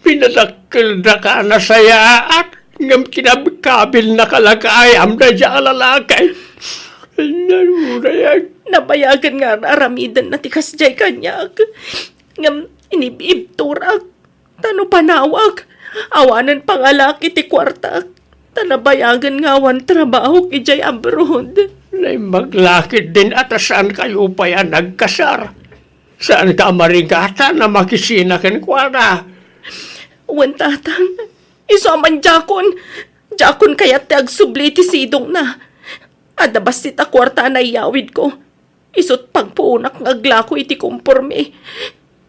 Pinadakkeldaka a nasayaat, ngem kinabkabilnaka la gayam daydiay a lalaki. Nabayag. Nabayagen nga ar-aramidenna ti kasdiay kaniak. Ngem inib-ibturak. Ta no panawak, awanen pangalak iti kuartak. Ta nabayagen nga awan trabahok idiay abroad. Naimbag la ketdin a ta saankayo pay a nagkasar. Saanka a marigatan a makisina kenkuana? Wen, tatang, isu a mandiakon. Diakon kayat ti agsubli iti sidongna. Adda bassit a kuarta a naiyawidko. Isut' pagpuonak nga aglako iti komporme.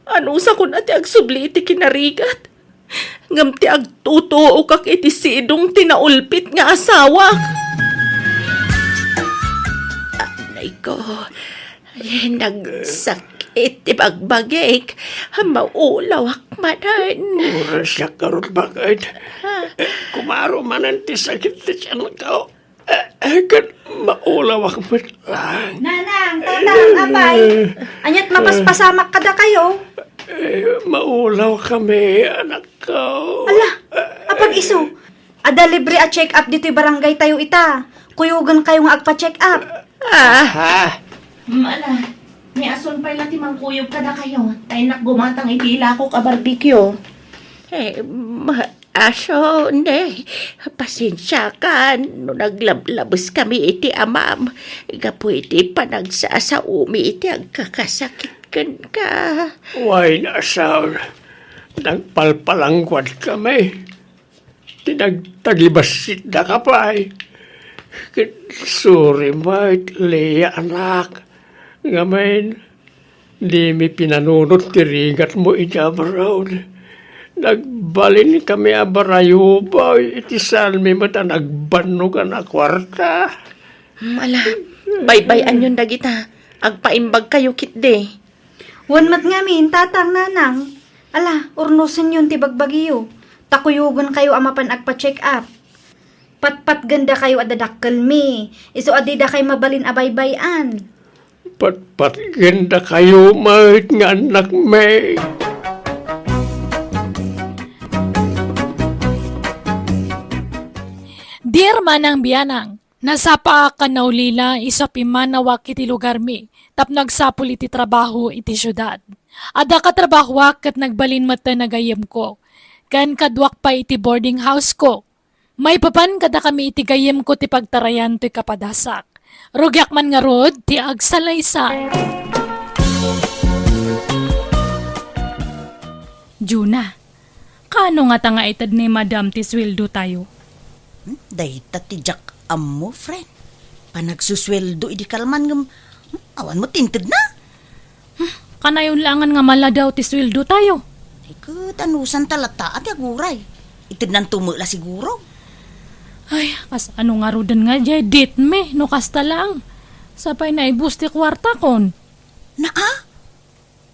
Anusakon a ti agsubli iti kinarigat. Ngem ti agtutuokak iti sidong ti naulpit nga asawak. Anay ko, ay, nagsakit ti bagbagik. Maulawak manen. Oras na karot, baket. Kumaro manen ti sakit ti tiyanko. Eh, eh, ket maulawak met lang. Nanang, tatang, apay. Ania't mapaspasamak kadakayo? Eh, maulawkami, anakko. Ala, apag isu, adda libre a check-up ditoy barangaytayo ita. Kuyogenkayo nga agpa-check-up. Ah. Ha? Mala, ni asun pay la ti mangkuyog kadakayo. Ta innak gumatang iti ilakok a barbecue. Eh, ma-, Aso, ne, pasensiakan no naglablabeskami iti amam gapu iti panagsasaomi iti agkakasakit kenka. Wen, asaw, nagpalpalangkuadkami. Ti nagtagibassitdaka pay. Ket sorry met, Lea, anak. Ngamin, dimi pinanunot ti rigatmo iti abroad. Nagbalinkami a barayubay iti saanmi met a nagbannogan a kuarta. Hmm, ala, baybay-anyon dagita. Agpaimbagkayo ketdi. Wen met ngamin, tatang, nanang. Ala, urnosenyon ti bagbagiyo. Ta kuyogenkayo a mapan agpa-check up. Patpatgendakayo a dadakkelmi, isu a didakay mabalin a baybay-an. Patpatgendakayo met nga annakmi. Dear Manang Bianang, nasapaak a naulila isu a pimmanawak iti lugarmi tapno agsapul iti trabaho iti siudad. Adda katrabahoak ket nagbalin metten a gayyemko. Ken kaduak pay iti boarding house ko. Maipapan kadakami iti gayyemko ti pagtarayan toy kapadasak. Rugiak man ngarud ti agsalaysay. Juna, kaano ngata nga ited ni Madam ti sueldotayo? Hmm, dayta ti diak ammo, friend. Panagsusueldo idi kalman ngem, hmm, awan met intedna. Hmm, kanayon laengen nga maladaw ti sueldotayo. Ay, ket anusanta latta ti aguray. Itednanto met la siguro. Ay, kasano ngaruden nga diay date mi no kasta laeng? Sapay naibus ti kuartakon. Naa?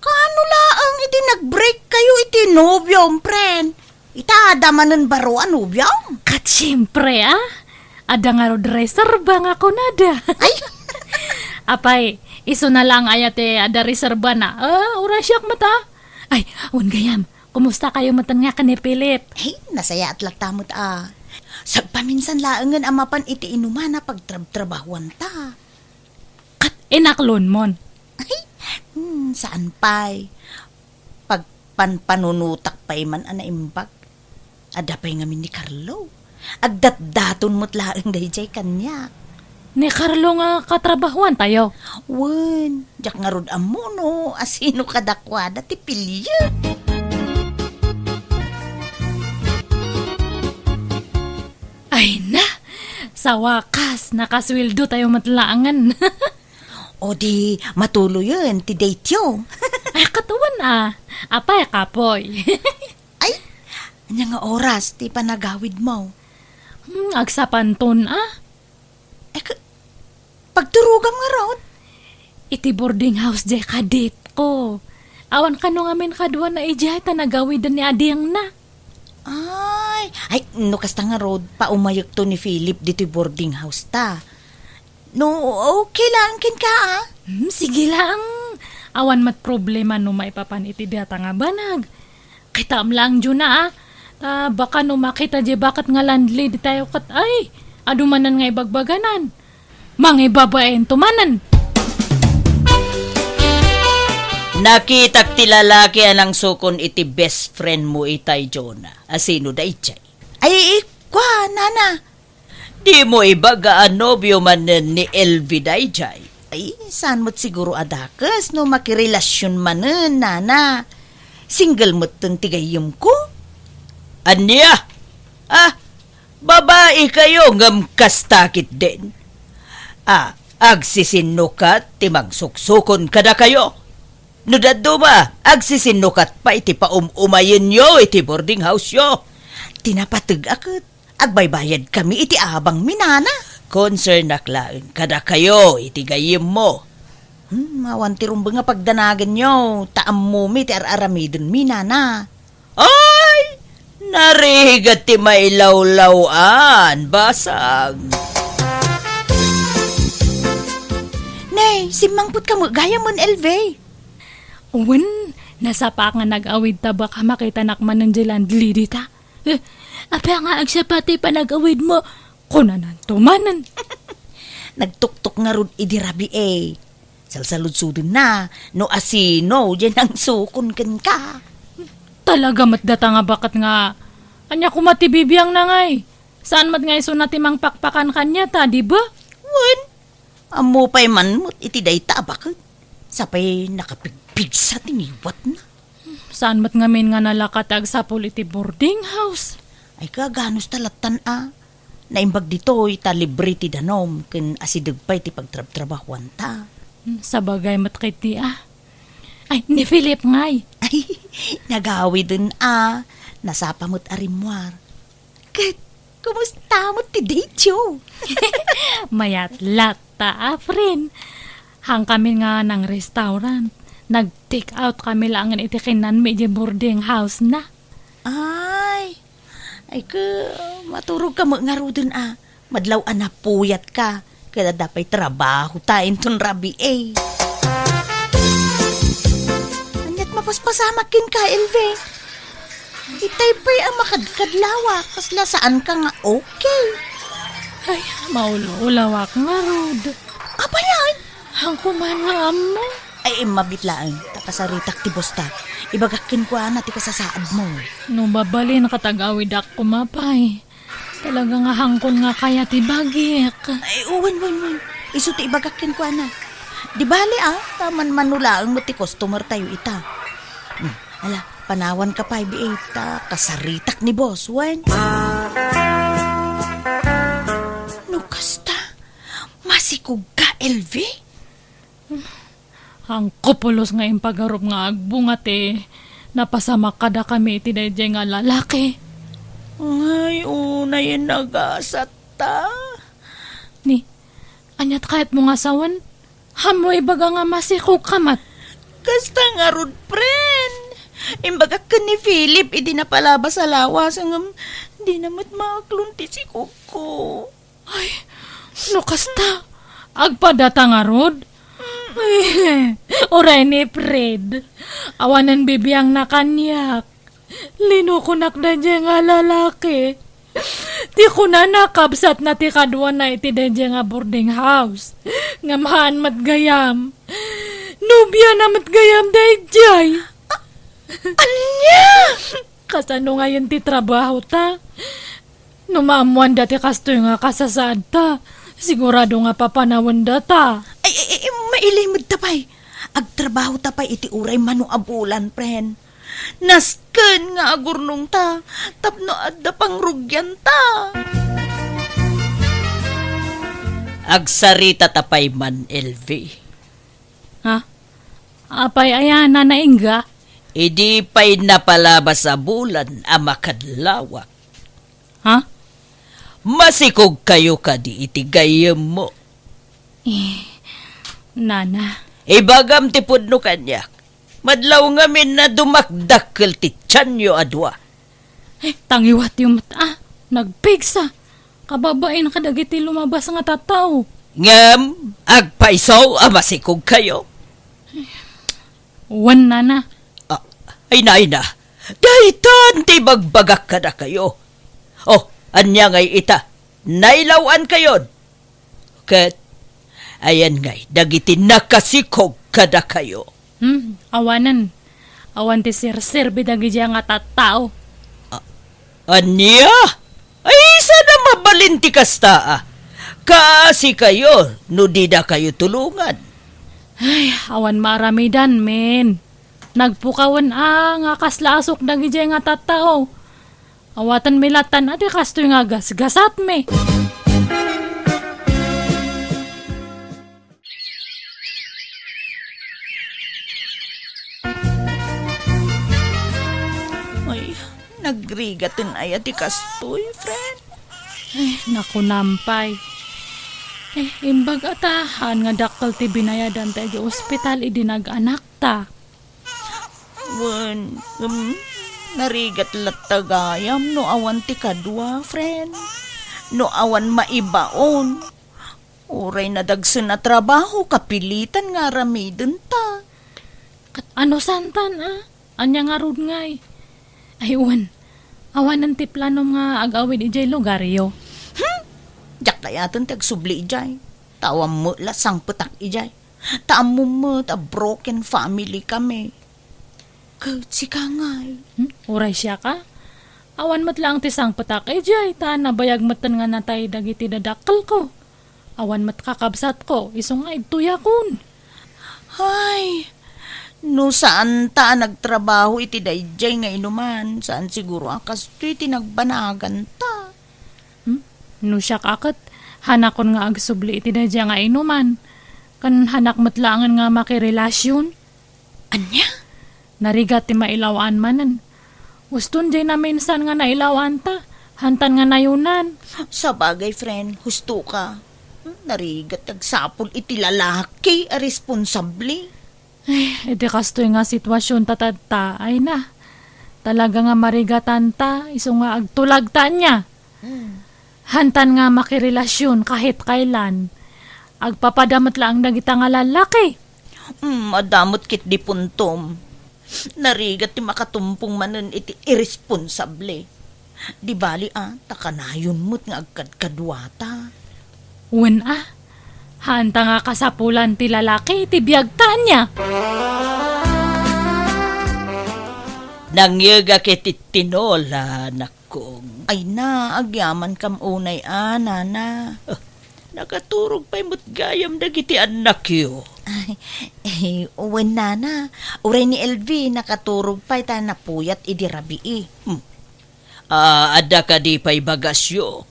Kaano laeng idi nag-break kayo iti nobiom, friend? Ita, adda manen baro a nobiom? Ket siempre, a. Adda ngarud reserba nga kunada. Ay! Apay, isuna laeng aya ti adda reserbana? A, uray siak met, a. Ay, wen gayam, kumusta kayo metten nga ken ni Philip? Ay, nasayaat latta met, a. Sagpaminsan laengen a mapan iti inumana pagtrabtrabahuanta. Ket inaklonmon? Ay, hmm, saan pay. Pagpanpanunotak pay man a naimbag. Adda pay ngamin ni Carlo. Agdatdaton met laeng daydiay kaniak. Ni Carlo nga katrabahuantayo? Wen, diak ngarud ammo no asino kadakuada ti piliek. Ay na, sa wakas, nakasueldotayo met laengen. O di, matuloyen ti dateyo. Ay, ket wen, a. Apay, kapoy? Ay, ania nga oras ti panagawidmo? Hmm, agsapanton, a. Ay, ka-, pagturogam ngarud? Iti boarding house diay kaditko. Awan kano ngamin kaduana idiay ta nagawiden ni adingna. Ay, ay, no kasta ngarud, paumayekto ni Philip ditoy boarding house ta. No, okay lang kenka, a. Hmm, sige lang. Awan met problema no maipapan iti data nga banag. Kitaem lang, Juna, a. Ta baka no makita diay baket nga landladytayo ket, ay, adu manen nga ibagbaganan. Mangibabainto manen. Nakitak ti lalaki a nangsukon iti best friend mo itay, Juna. Asino daydiay? Ay, ikua, nana. Dimo ibaga a nobio manen ni Elvi daydiay? Ay, saan met siguro a dakes no makirelasion manen, nana. Single metten ti gayyemko. Ania? A, babaikayo ngem kasta ketdin. A, agsisinnukat ti mangsuksukon kadakayo? No dadduma, agsisinnukat pay ti paum-umayenyo iti boarding house-yo. Ti napateg a ket, agbaybayadkami iti abangmi, nana. Konsernak laeng kadakayo iti gayyemmo. Hmm, awan ti rumbeng a pagdanaganyo, ta ammomi ti ar-aramidenmi, nana. Ay, narigat ti mailawlaw-an, basang. Nay, simmangpet ka met gayam, Elvi. Wen, nasapaak nga nag-awid ta baka makitanak manen diay landladyta. Eh, apay nga agsapa ti panag-awidmo? Kunananto manen. Nagtuktok ngarud idi rabii, eh. Salsaludsodenna no asino diay nangsukon kenka. Talaga met data nga baket nga, ania koma ti bibiangna ngay? Saan met nga isuna ti mangpakpakan kaniata, di ba? Wen, ammo pay man met iti dayta a baket. Sapay nakapigpigsa ti ngiwatna. Saan met ngamin nga nalaka ti agsapul iti boarding house? Ay, kaganos ta lattan a. Naimbag ditoy ta libre ti danum ken asideg pay ti pagtrabtrabahuanta. Hmm, sabagay met ketdi a. Ay, ni Philip ngay. Ay, nagawiden a. Nasapa met a rimmuar. Ket, kumusta met ti date-yo? Mayat latta, a, friend. Hangkami nga nang restaurant. Nag-take out kami laengen iti kinanmi idiay boarding house-na. Ay, ay, ke, maturog ka met ngaruden a. Madlaw a napuyatka. Ket adda pay trabahota inton rabii. Aniat mapaspasamak kenka, Elvi? Itay pay a makadkadlawak, kasla saanka nga okay. Ay, maul-ulawak ngarud. Apay aya? Haanko man nga ammo. Ay, immabit laeng, ta kasaritak ti bosta. Ibagak kenkuana ti kasasaadmo. No mabalin, katagawidak koma pay. Talaga nga haanko nga kaya ti bagik. Ay, wen, wen, wen. Isu ti ibagak kenkuana. Di bale, a, ta manmano laeng met ti customer-tayo ita. Hmm, ala, panawanka pay, bi, ta kasaritak ni boss, wen. Matikog ka, L V? Angko pulos nga impagarup nga agbunga ti napasamak kadakami iti daydiay nga lalaki. Ay, unay nagasat ta. Ni, aniat kayatmo nga sawen? Ammo ibaga nga masikog ka met. Kasta ngarud, friend. Imbagak ken ni Philip idi napalabas a lawas, ngem dina met maaklon ti sikogko. Ay, no kasta, agpadata ngarud? Ay, uray ni Fred. Awanen bibiangna kaniak. Linukonak daydiay nga lalaki. Ti kunana, kabsatna ti kaduana iti daydiay nga boarding house. Ngem haan met gayam. Nobiana met gayam daydiay. Ania? Kasano ngayen ti trabaho ta? No maammoanda ti kastoy nga kasasaad ta, sigurado nga papanawenda ta. Ay, ay, ay, mailimedta pay. Agtrabaho ta pay iti uray mano a bulan, friend. Nasken nga agurnong ta, tapno adda pangrugian ta. Agsarita ta pay man, L V. Ha? Apay aya, Nana Inga? Idi pay napalabas a bulan a makadlawak. Ha? Masikog kayo kadi iti gayyemmo. Eh, Nana. Ibagam ti pudno kaniak. Madlaw ngamin a dumakdakkel ti tianyo a dua. Eh, tangiwatyo met, ah. Nagpigsa. Kababain kadagiti lumabas nga tattao. Ngem, agpayso a masikog kayo. Wen, Nana. Ah, ay na, ay na. Daytan ti bagbagak kadakayo. Oh, ania ngay ita? Nailaw-an kayon. Ket ayan ngay dagiti nakasikog kadakayo. Hmm, awanen. Awan ti serserbi dagidiay nga tattao. A-, ania? Ay, sana mabalin ti kasta, ah. Kaasi kayo no dida kayo tulungan. Ay, awan maaramidan, men. Nagpukawen a nga kasla asuk dagidiay nga tattao. Awatenmi lattan a ti kastoy nga gasgasatmi. Ay, nagrigaten aya ti kastoy, friend? Ay, nakunam pay. Eh, imbag a ta, haan nga dakkel ti binayadan ta iti ospital idi nag-anak ta. Wen, um, narigat latta gayam no awan ti kadua, friend. No awan maibaon. Uray nadagsen a trabaho, kapilitan nga aramiden ta. Ket ano santan, a? Ania ngarud ngay? Ay, wen, awanen ti planom nga ag-awid idiay lugaryo? Hmm? Diak kayaten ti agsubli idiay. Ta awan met la sangpetak idiay. Ta ammom met a broken family kami. Ket sika ngay? Hmm? Uray siak a? Awan met laeng ti sangpetak idiay, ta nabayag metten nga natay dagiti dadakkelko. Awan met kakabsatko, isu nga idtoyakon. Ay, no saanta a nagtrabaho iti daydiay nga inuman, saan siguro a kastoy ti nagbanaganta. Hmm? No siak a ket, hanakon nga agsubli iti daydiay nga inuman. Ken hanak met laengen nga makirelasyon. Ania? Narigat ti mailaw-an manen. Uston diay naminsan nga nailaw-an ta, hantan nga nayunan. Sabagay, friend, husto ka. Hmm, narigat ti agsapul iti lalaki a responsable. Ay, iti kastoy nga sitwasyon ta tatta, ay na. Talaga nga marigatan ta, isu nga agtulag ta ania. Hmm. Hantan nga makirelasyon kahit kailan. Agpapada met laeng dagita nga lalaki. Hmm, adda met ketdi puntom. Narigat ti makatumpong manen iti irresponsable. Di bali a, ta kanayon met nga agkadkaduata. Wen a, haanta nga kasapulan ti lalaki iti biagta ania. Nangyegak iti tinola, nakong. Ay na, agyaman kam unay a, nana. Ah, nakaturog pay met gayam dagiti annakyo. Ay, eh, wen, nana. Uray ni L V, nakaturog pay ta napuyat idi rabii. Hmm. Ah, adda kadi pay bagasyo?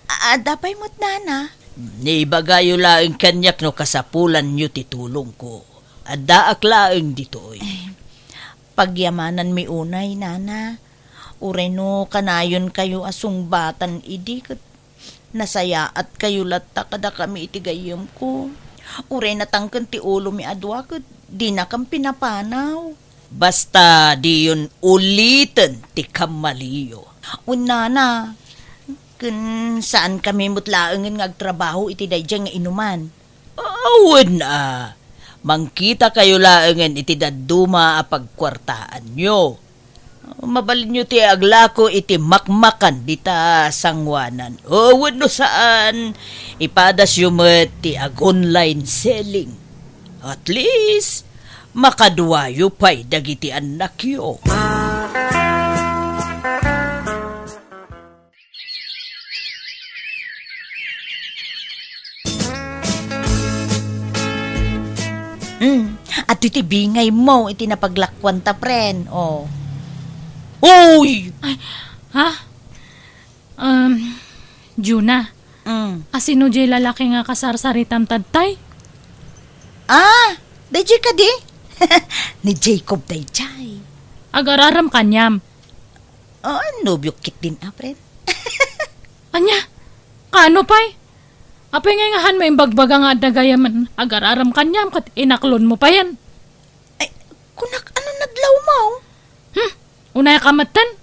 A-, adda pay met, nana. Ibagayo laeng kaniak no kasapulanyo ti tulongko. Addaak laeng ditoy. Ay, pagyamananmi unay, Nana. Uray no kanayonkayo a sungbatan idi ket nasayaatkayo latta kadakami iti gayyemko. Uray natangken ti ulomi a dua ket dinakam pinapanaw. Basta diyon uliten ti kammaliyo. Wen, Nana, ken saankami met laengen nga agtrabaho iti daydiay nga inuman. Awen a, mangkitakayo laengen iti dadduma a pagkuartaanyo. Mabalinyo ti aglako iti makmakan dita sangoanan. O, wenno saan, ipadasyo met ti ag-online selling. At least, makaduayo pay dagiti annakyo. Hmm, adtoy ti bingaymo iti napaglakuanta, pren. Oh. Uy! Ay, ha? Um, Juna, Mm. asino jay lalaki nga kasarsaritam tadtay? Ah, dayjay kadi? Ni Jacob dayjay. Agar-aram kaniam. Ah, nobyo ketdin a, pren. Ania? Kaano pay? Apay ngay nga hanmo imbagbaga nga adda gayamen agar-aram kaniam ket inaklonmo payen? Ay, kunak, ano nadlawmo? Hmm, unay ka metten?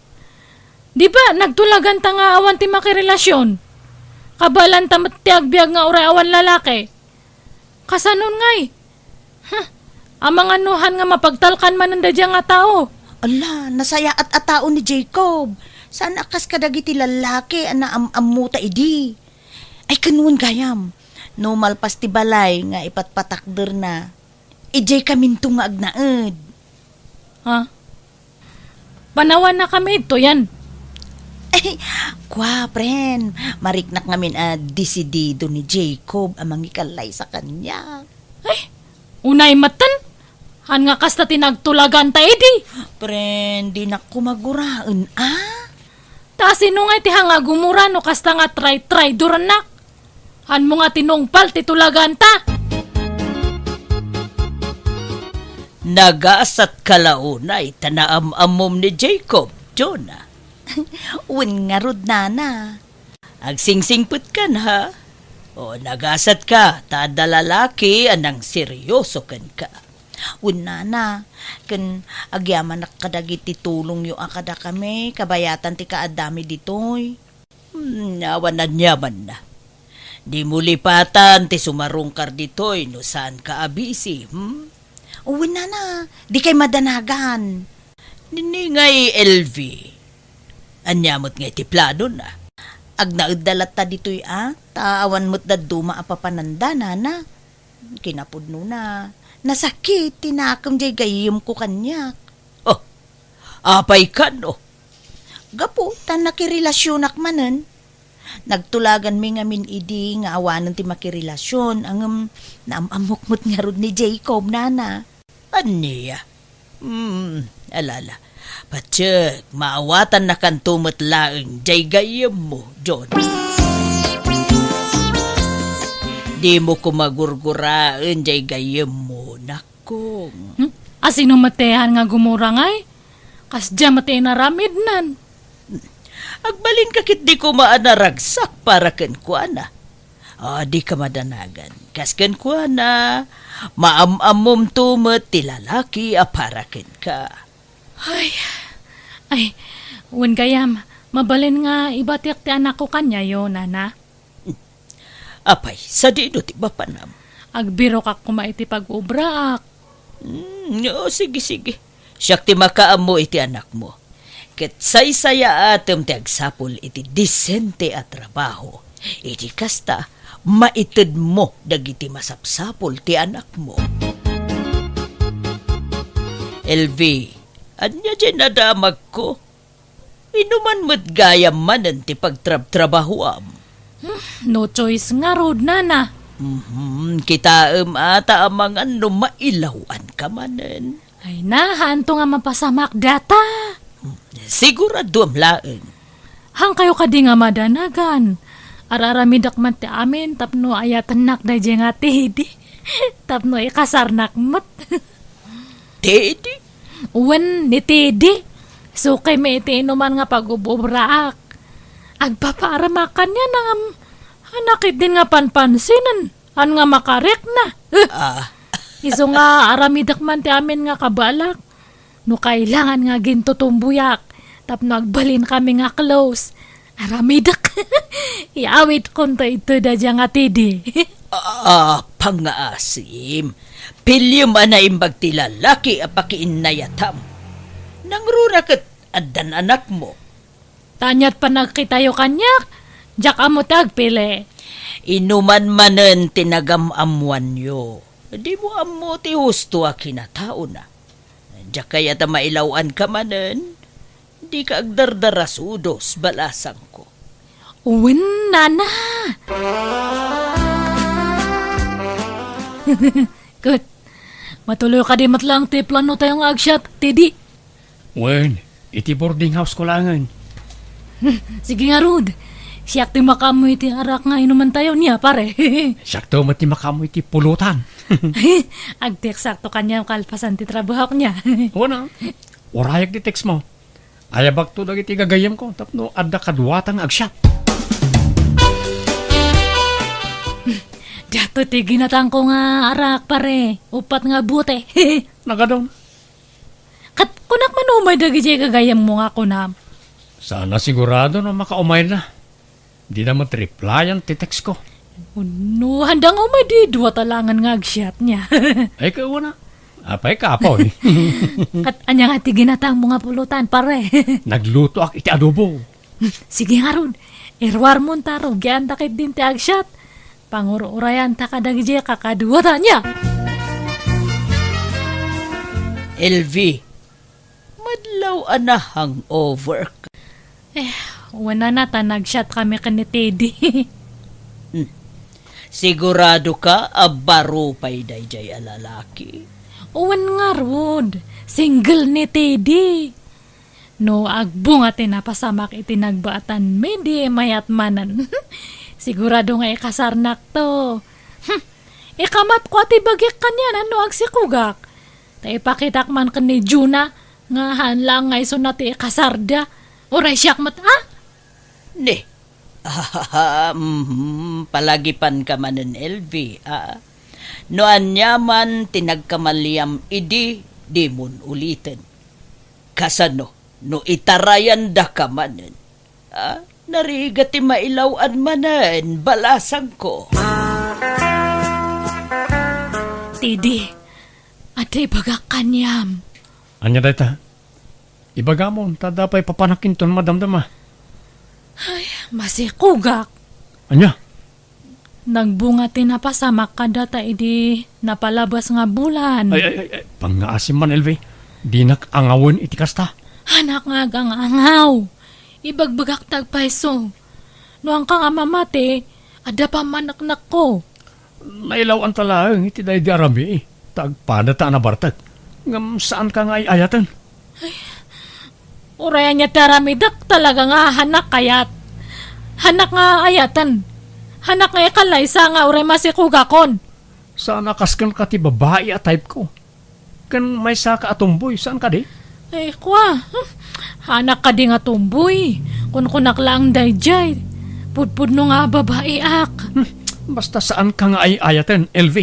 Di ba, nagtulaganta nga awan ti makirelasyon? Kabaelanta met ti agbiag nga uray awan lalaki. Kasanon ngay? Huh, amangan no han nga mapagtalkan manen daydiay nga tao. Ala, nasayaat a tao ni Jacob. Saan a kas kadagiti lallaki a naam-ammota idi. Ay, ken wen gayam, no malpas ti balay nga ipatpatakderna, idiay kaminto nga agnaed. Ha? Panawannakami idtoyen. Ay, kua, pren, mariknak ngamin a desidido ni Jacob a mangikallaysa kaniak. Ay, unay metten, han nga kasta ti nagtulaganta idi. Pren, dinak koma guraen, a? Ta sino nga iti han nga gumura no kasta nga tray-traydorannak? Hanmo nga tinungpal ti tulaganta. Nagasatka la unay ta naam-ammom ni Jacob, Jonah. Wen ngarud, nana. Agsingsingpetkan, ha? O, nagasatka ta adda lalaki a nangseryoso kenka. Wen, nana, ken agyamanak kadagiti tulongyo a kadakami, kabayatan ti kaaddami ditoy. Hmm, awan aniamanna. Dimo lipatan ti sumarungkar ditoy no saanka a busy, hmm? Wen, nana, dikay madanagan. Nini ngay, L V. Ania met ngay ti planona? Agnaedda latta ditoy a, ta awan met dadduma a papananda, nana. Kinapudnona, nasakit ti nakem jay gayyemko kaniak. Oh, apay kano? Gapu ta nakirelasionak manen. Nagtulaganmi ngamin idi nga awanen ti makirelasion, ngem naam-ammok met ngarud ni Jacob, nana. Ania? Hmm, alala. Patiek, maawatannakanto met laeng jay gayyemmo, John. Dimo koma gurguraen jay gayyemmo, nakong. Hmm? Asino met ti han nga gumura ngay? Kasdiay met ti inaramidnan. Agbalinka ketdi koma a naragsak para kenkuana. A, dika madanagan. Kas kenkuana, maam-ammomto met ti lalaki a para kenka. Ay, ay, wen gayam, mabalin nga ibatiak ti anakko kaniayo, nana. Apay, sadino ti mapanam? Agbirokak koma iti pag-obraak. Hmm, o, sige, sige. Siak ti makaammo iti anakmo. Ket saysayaatem ti agsapul iti disente a trabaho. Iti kasta, maitedmo dagiti masapsapul ti anakmo. L V, ania jay nadamagko? Inuman met gayam manen ti pagtrabtrabahoam. Hmm, no choice ngarud, nana. Mhm, kitaem a ta amangan no mailaw-anka manen. Ay na, haanto nga mapasamak data. Hmm, siguraduam laeng. Hankayo kadi nga madanagan. Ar-aramidek man ti amin tapno ayatennak daydiay nga Teddy. Tapno ikasarnak met. Teddy? Wen, ni Teddy. Sukaymi iti inuman nga pag-ub-ubraak. Agpapaaremak kaniana ngem, anak idin nga panpansinen. Haan nga makarikna. Ah. Isu nga aramidek man ti amin nga kabalak. No kailangan nga gintutumboyak tapno agbalinkami nga close. Aramidek. Iawidkonto ito daydiay nga Teddy. Ah, pangngaasim. Piliem a naimbag ti lalaki a pakiinnayatam. Nangruna ket addan anakmo. Ta ania't panagkitayo kaniak, diak ammo ti agpili. Inuman manen ti nagam-ammoanyo. Dimo ammo ti husto a kinataona. Diak kayat a mailaw-anka manen, dika agdardarasudos, balasangko. Wen, nana. Ket, matuloy kadi met laeng ti plano tayo nga agsiat, Teddy? Wen, iti boarding house ko laengen. Hmm, sige ngarud. Siak ti makaammo iti arak nga inuman tayo niya, pare. Siakto met ti makaammo iti pulutan. Agteksakto kaniam kalpasan ti trabahok niya. Wen a. Urayak ti text mo. Ayabakto dagiti gagayyemko tapno adda kaduata nga agsiat. Diato ti ginatangko nga arak, pare. Upat nga bote. Nagadon. Ket kunak man umay dagidiay gagayyemmo nga kunam. Saan a sigurado no makaumayna. Dida met replyan ti text ko. No, haanda nga umay di duata laengen nga agsiat niya. Ay, kawana. Apay, kapoy. Ket ania nga ti ginatangmo nga pulutan, pare? Naglutoak iti adobo. Sige ngarud, iruarmon ta rugianta ketdin ti agsiat. Pangur-urayanta kadagidiay kakaduata niya. L V, madlaw a na-hangover ka. Eh, wen a, ta nagsiat kami ken ni Teddy. Hmm. Sigurado ka a baro pay daydiay a lalaki? Wen ngarud, single ni Teddy. No agbunga ti napasamak iti nagbaatan mi, di mayat manen. Sigurado nga ikasarnak to. Hmm. Ikamatko a ti bagik kaniana no agsikugak. Ta ipakitak man ken ni Juna nga haan laeng nga isuna ti ikasarda. Uray siak met, a? Ne. Ah, mhm, palagipanka manen, L V, a. No ania man ti nagkamaliam idi, dimon uliten. Kasano no itarayandaka manen? Ah, narigat ti mailaw-an manen, balasangko. Teddy, adda ibagak kaniam. Ania dayta? Ibagamon, ta adda pay papanakinton madamdama. Ay, masikugak. Ania? Nagbunga ti napasamak kadata idi napalabas nga bulan. Ay, ay, ay, ay, pangngaasim man, L V. Dinak angawen iti kasta. Haanak nga agang-angaw. Ibagbagak ti agpayso. No haanka nga mamati, adda pammaneknekko. Nailaw-anta laeng iti daydi a rabii, ta agpada ta a nabartek. Ngem saanka nga ay-ayaten. Ay, uray ania ti aramidek, talaga nga haanak kayat. Haanak nga ayaten. Haanak nga ikalaysa nga uray masikugakon. Saan a kas kenka ti babai a type ko. Ken maysaka a tomboy, saan kadi? Ay, kua. Haanak kadi nga tomboy. Kunkunak laeng daydiay. Pudpudno nga babaiak. Hmm, basta saanka nga ay-ayaten, L V.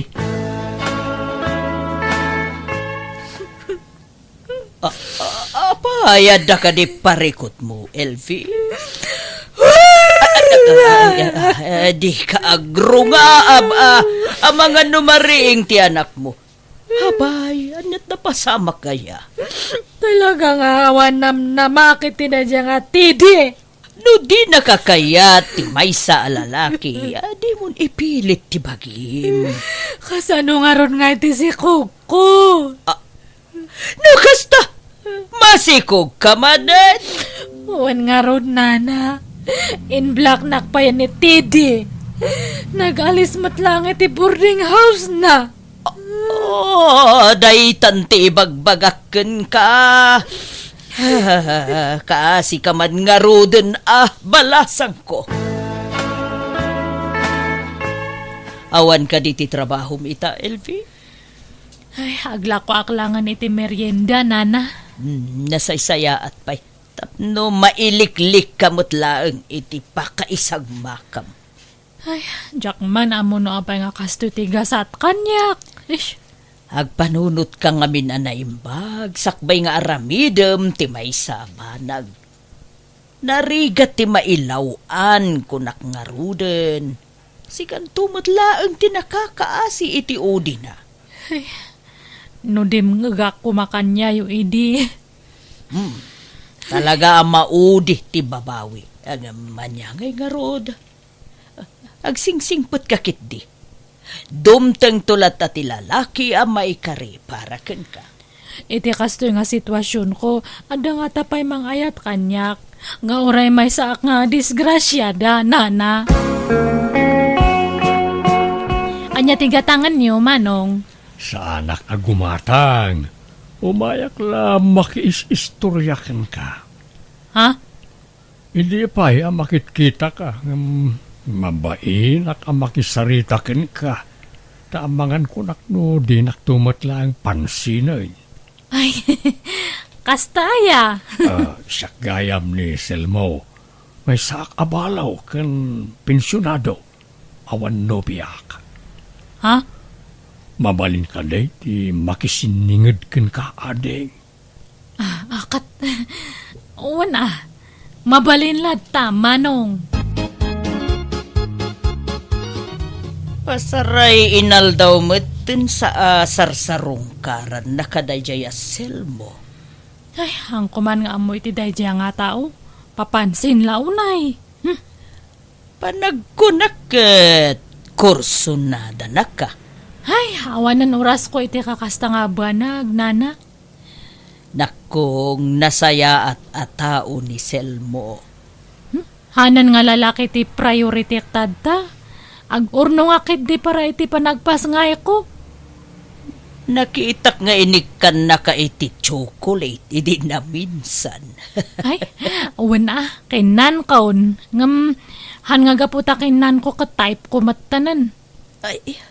A, a, apay, adda kadi parikutmo, L V? Ay, ay, ay, ay, ay, di ka agrunga, ab-, a, amangan no mariing ti anakmo. Abay, ania't napasamak aya? Talaga nga awan namnamak iti daydiay nga Teddy. No dinaka kayat ti maysa a lalaki, a, dimon ipilit ti bagim. Kasano ngarud nga iti sikogko? A, no kasta, masikogka manen. Wen ngarud, nana. In-blocknak pay ni Teddy. Nag-alis met laeng iti boarding house na. Oh, daytan ti ibagbagak kenka. Kaasika man ngaruden a balasangko. Awan kadi ti trabahom ita, Elvie? Ay, aglakoak laengen iti merienda, nana. Hmm, nasaysayaat pay. Tapno mailiklikka met laeng iti pakaisagmakam. Ay, diak man ammo no apay nga kastoy ti gasat kaniak. Ish. Agpanunotka ngamin a naimbag, sakbay nga aramidem ti maysa a banag. Narigat ti mailaw-an, kunak ngaruden. Sikanto met laeng ti nakakaasi iti udina. Ay, no dimngegak koma kaniayo idi. Hmm. Talaga a maudi ti babawi. Ngem ania ngay ngarud? Agsingsingpetka ketdi. Dumtengto latta ti lalaki a maikari para kenka. Iti kastoy nga situasionko, adda ngata pay mangayat kaniak, nga uray maysaak nga disgrasiada, nana. Ania ti gatangenyo, Manong? Saanak a gumatang. Umayak la makiis-istoria kenka. Ha? Idi pay a makitkitaka, ngem mabainak a makisarita kenka, ta amangan kunak no dinakto met laeng pansinen. Ay, kasta aya? Ah, siak gayam ni Selmo. Maysaak a balo ken pensionado. Awan nobiak. Ha? Mabalin kadi ti makisinninged kenka, ading? Ah, ah, kat-, wen, ah. Mabalin latta, Manong. Pasaray inaldaw met ti sa-, a sarsarungkaranna kadaydiay a Selmo. Ay, haanko man nga ammo iti daydiay a nga tao. Papansin la unay. Hmm. Panagkunak ket kursunadanak a. Ay, awanen orasko iti kakasta nga banag, nana. Nakkong, nasayaat a tao ni Selmo. Hmm? Hanan nga lalaki ti priority tatta. Ag-urnongak ketdi para iti panagpasngayko. Nakitak nga inikkannaka iti chocolate idi naminsan. Ay, wen a, kinnankon. Ngem, han nga gapu ta kinnanko ket type ko mettanen. Ay,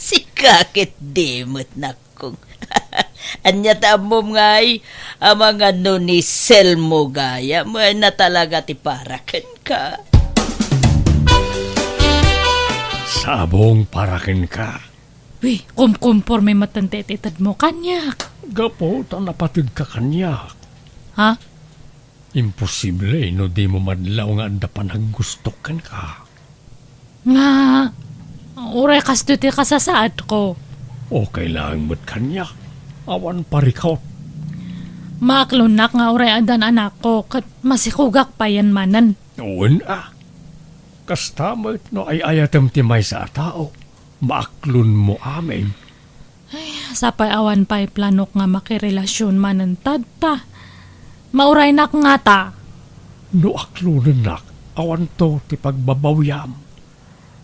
sika ketdi met, nakkong. Ania ta ammom ngay, amangan no ni Selmo gayam, wen a talaga ti para kenka. Sabong para kenka. Wi, kumkumporme metten ti itedmo kaniak. Gapu ta napateg ka kaniak. Ha? Imposible no dimo madlaw nga adda panaggustok kenka. Nga, uray kastoy ti kasasaadko. Okay laeng met kaniak. Awan parikot. Maaklonnak nga uray addan anakko, ket masikogak payen manen. Wen a. Kasta met no ay-ayatem ti maysa a tao, maaklonmo amin. Ay, sapay awan pay planok nga makirelasion manen tatta. Mauraynak ngata. No aklonennak, awanto ti pagbabawiam.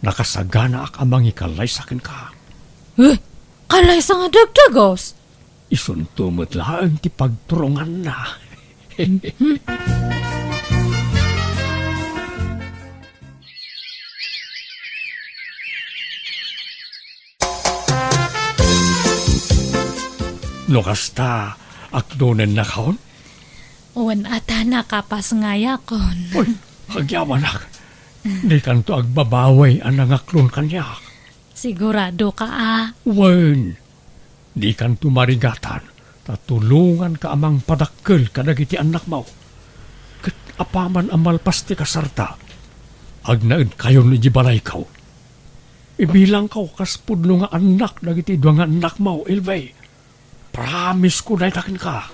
Nakasaganaak a mangikalaysa kenka. Eh, kalaysa nga dagdagus? Isunto met laeng ti pagturonganna. No kasta, aklonennakon? Wen a ta nakapasngayakon. Uy, agyawanak. Dikanto agbabawi a nangaklon kaniak. Sigurado ka a? Wen, dikanto marigatan, ta tulonganka a mangpadakkel kadagiti annakmo. Ket apaman a malpas ti kasarta, agnaedkayon idiay balayko. Ibilangko kas pudno nga annak dagiti dua nga annakmo, Elvie. Promise ko dayta kenka.